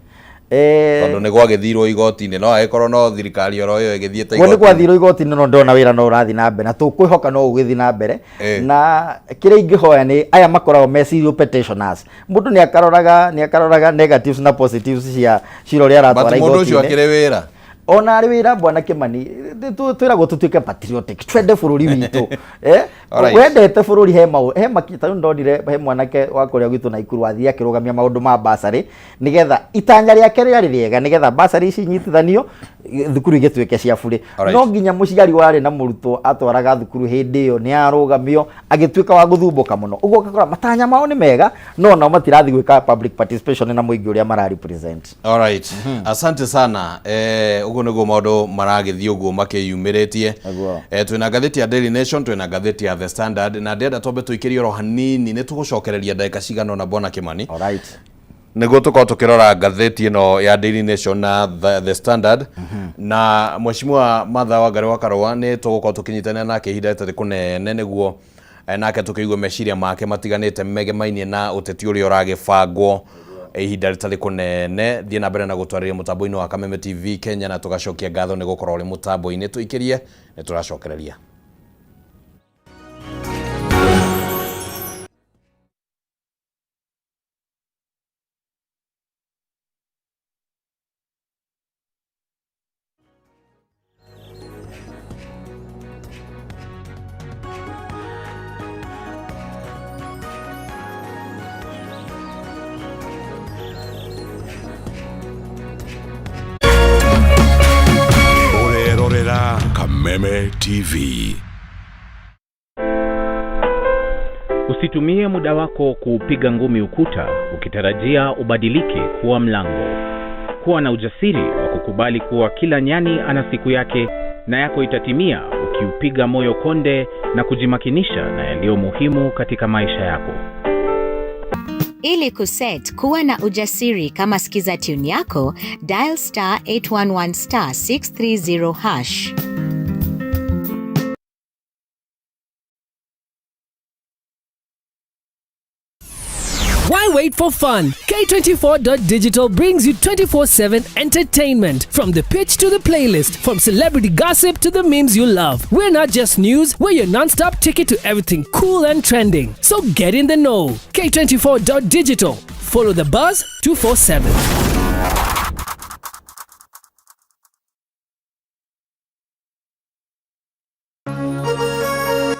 Tondũ nĩ gwagĩthirwo igoti-inĩ, no agĩkorwo no thirikari oro ĩyo ĩgĩthiĩte Kuo nĩ gwathirwo igoti-inĩ, no ndĩrona wĩra no ũrathiĩ na mbere, na tũkwĩhoka no ũgĩthiĩ na mbere. Na kĩrĩa ingĩhoya nĩ aya makoragwo me serial petitioners, mũndũ nĩ akaroraga negatives na positives cia cira ũrĩa But aratwara mũndũ ũcio igoti-inĩ. akĩrĩ wĩra. Ona arĩ wĩra, bwana Kimani, twĩragwo tũtuĩke patriotic, twende bũrũri witũ, eh. Alright. Wendete bũrũri, he maũ he maki tarĩu ndonire he mwanake wa kũrĩa gwitũ Naikuru wathiĩ akĩrũgamia maũndũ ma basarĩ, nĩgetha itanya rĩake rĩarĩ rĩega, nĩgetha basarĩ ici inyitithanio, thukuru igĩtuĩke cia burĩ. Alright. No nginya mũciari warĩ na mũrutwo atwaraga thukuru hĩndĩ ĩyo nĩ arũgamio, agĩtuĩka wa gũthumbũka mũno. Ũguo ũgakora matanya mao nĩ mega, no nao matirathiĩ gwĩka public participation na mũingĩ ũrĩa mara represent. Alright. Asante sana. Ũguo nĩguo maũndũ maragĩthiĩ ũguo makĩyumĩrĩtie. Nĩguo. Twĩna ngathĩti ya Daily Nation, twĩna ngathĩti ya The Standard, na ndĩrenda twambe tũikĩrie oro hanini, nĩ tũgũcokereria ndagĩka cigana ũna, bwana Kimani. Alright. Nĩguo tũkorwo tũkĩrora ngathĩti ĩno ya Daily Nation na The Standard, na Mheshimiwa Martha Wangari wa Karũa nĩ tũgũkorwo tũkĩnyitanĩra nake ihinda rĩtarĩ kũnene, nĩguo nake tũkĩigue meciria make matiganĩte megemainie na ũteti ũrĩa ũragĩbangwo ihinda rĩtarĩ kũnene. Thiĩ na mbere na gũtwarĩria mũtambo-inĩ wa Kameme TV Kenya, na tũgacokia ngatho nĩ gũkorwo ũrĩ mũtambo-inĩ. Tũikĩrie, nĩ tũracokereria. Ũrerorera Kameme TV. Usitumie muda wako kuupiga ngumi ukuta ukitarajia ubadilike kuwa mlango. Kuwa na ujasiri wa kukubali kuwa kila nyani ana siku yake, na yako itatimia ukiupiga moyo konde na kujimakinisha na yaliyo muhimu katika maisha yako. Ili kuset kuwa na ujasiri kama skiza tune yako, dial star 811 star 630 hash. Why wait for fun? K24.digital brings you 24/7 entertainment. From the pitch to the playlist, from celebrity gossip to the memes you love. We're not just news, we're your non stop ticket to everything cool and trending. So get in the know. K24.digital. Follow the buzz 247.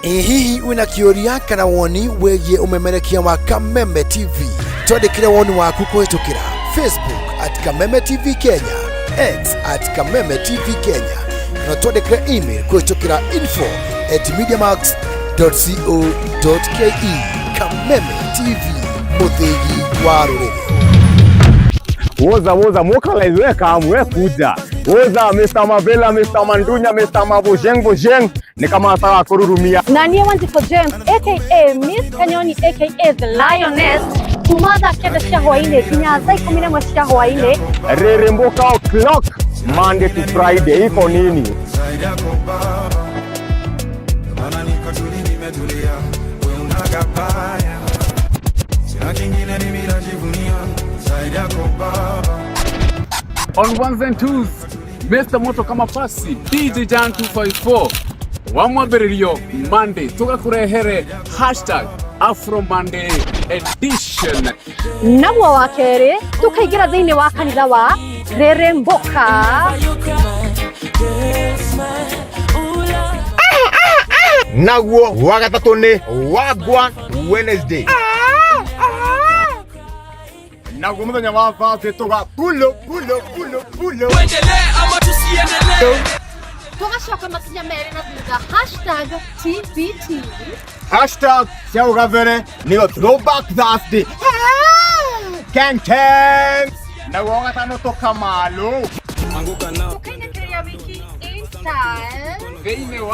Ĩ hihi wĩna kĩũria kana woni wĩgiĩ ũmemerekia wa Kameme TV? Twandĩkĩre woni waku kũhĩtũkĩra Facebook at Kameme TV Kenya, X at Kameme TV Kenya, kana twandĩkĩre email kũhĩtũkĩra info@mediamax.co.ke. Kameme TV, mũthĩgi wa rũrĩrĩ. Woza woza mokalize, we kam, we kuja. Woza Mr. Mavela, Mr. Mandunya, Mr. Mabojeng Bojeng, ni kama sawa kururumia. Na niĩ Wanjikũ James aka Miss Kanyoni aka The Lioness, kuma thaa 9 cia hwainĩ nginya thaa 11 cia hwainĩ. Reremboka o'clock Monday to Friday, iko nini? Zaidi yako baba, maana niko tuli, nimetulia, we unagabaya, sina kingine mimi najivunia zaidi yako baba. On ones and twos, Mr. Moto kama pasi DJ Jan 254 wa mwambĩrĩrio Monday tũgakũrehere hashtag Afro Monday edition. Naguo wa kerĩ tũkaingĩra thĩinĩ wa kanitha wa Reremboka. Naguo wa gatatũ nĩ Wagwan Wednesday. Naguo mũthenya wa Thursday tũga pulo pulo pulo pulo. Tũgacoka makinya merĩ na thutha, hashtag TBT. Hashtag cia ũgabere nĩyo Throwback Thursday. Ken Ken. Naguo wa gatano tũkamalo. Tũkainĩkĩria wiki in style. Thĩinĩ wa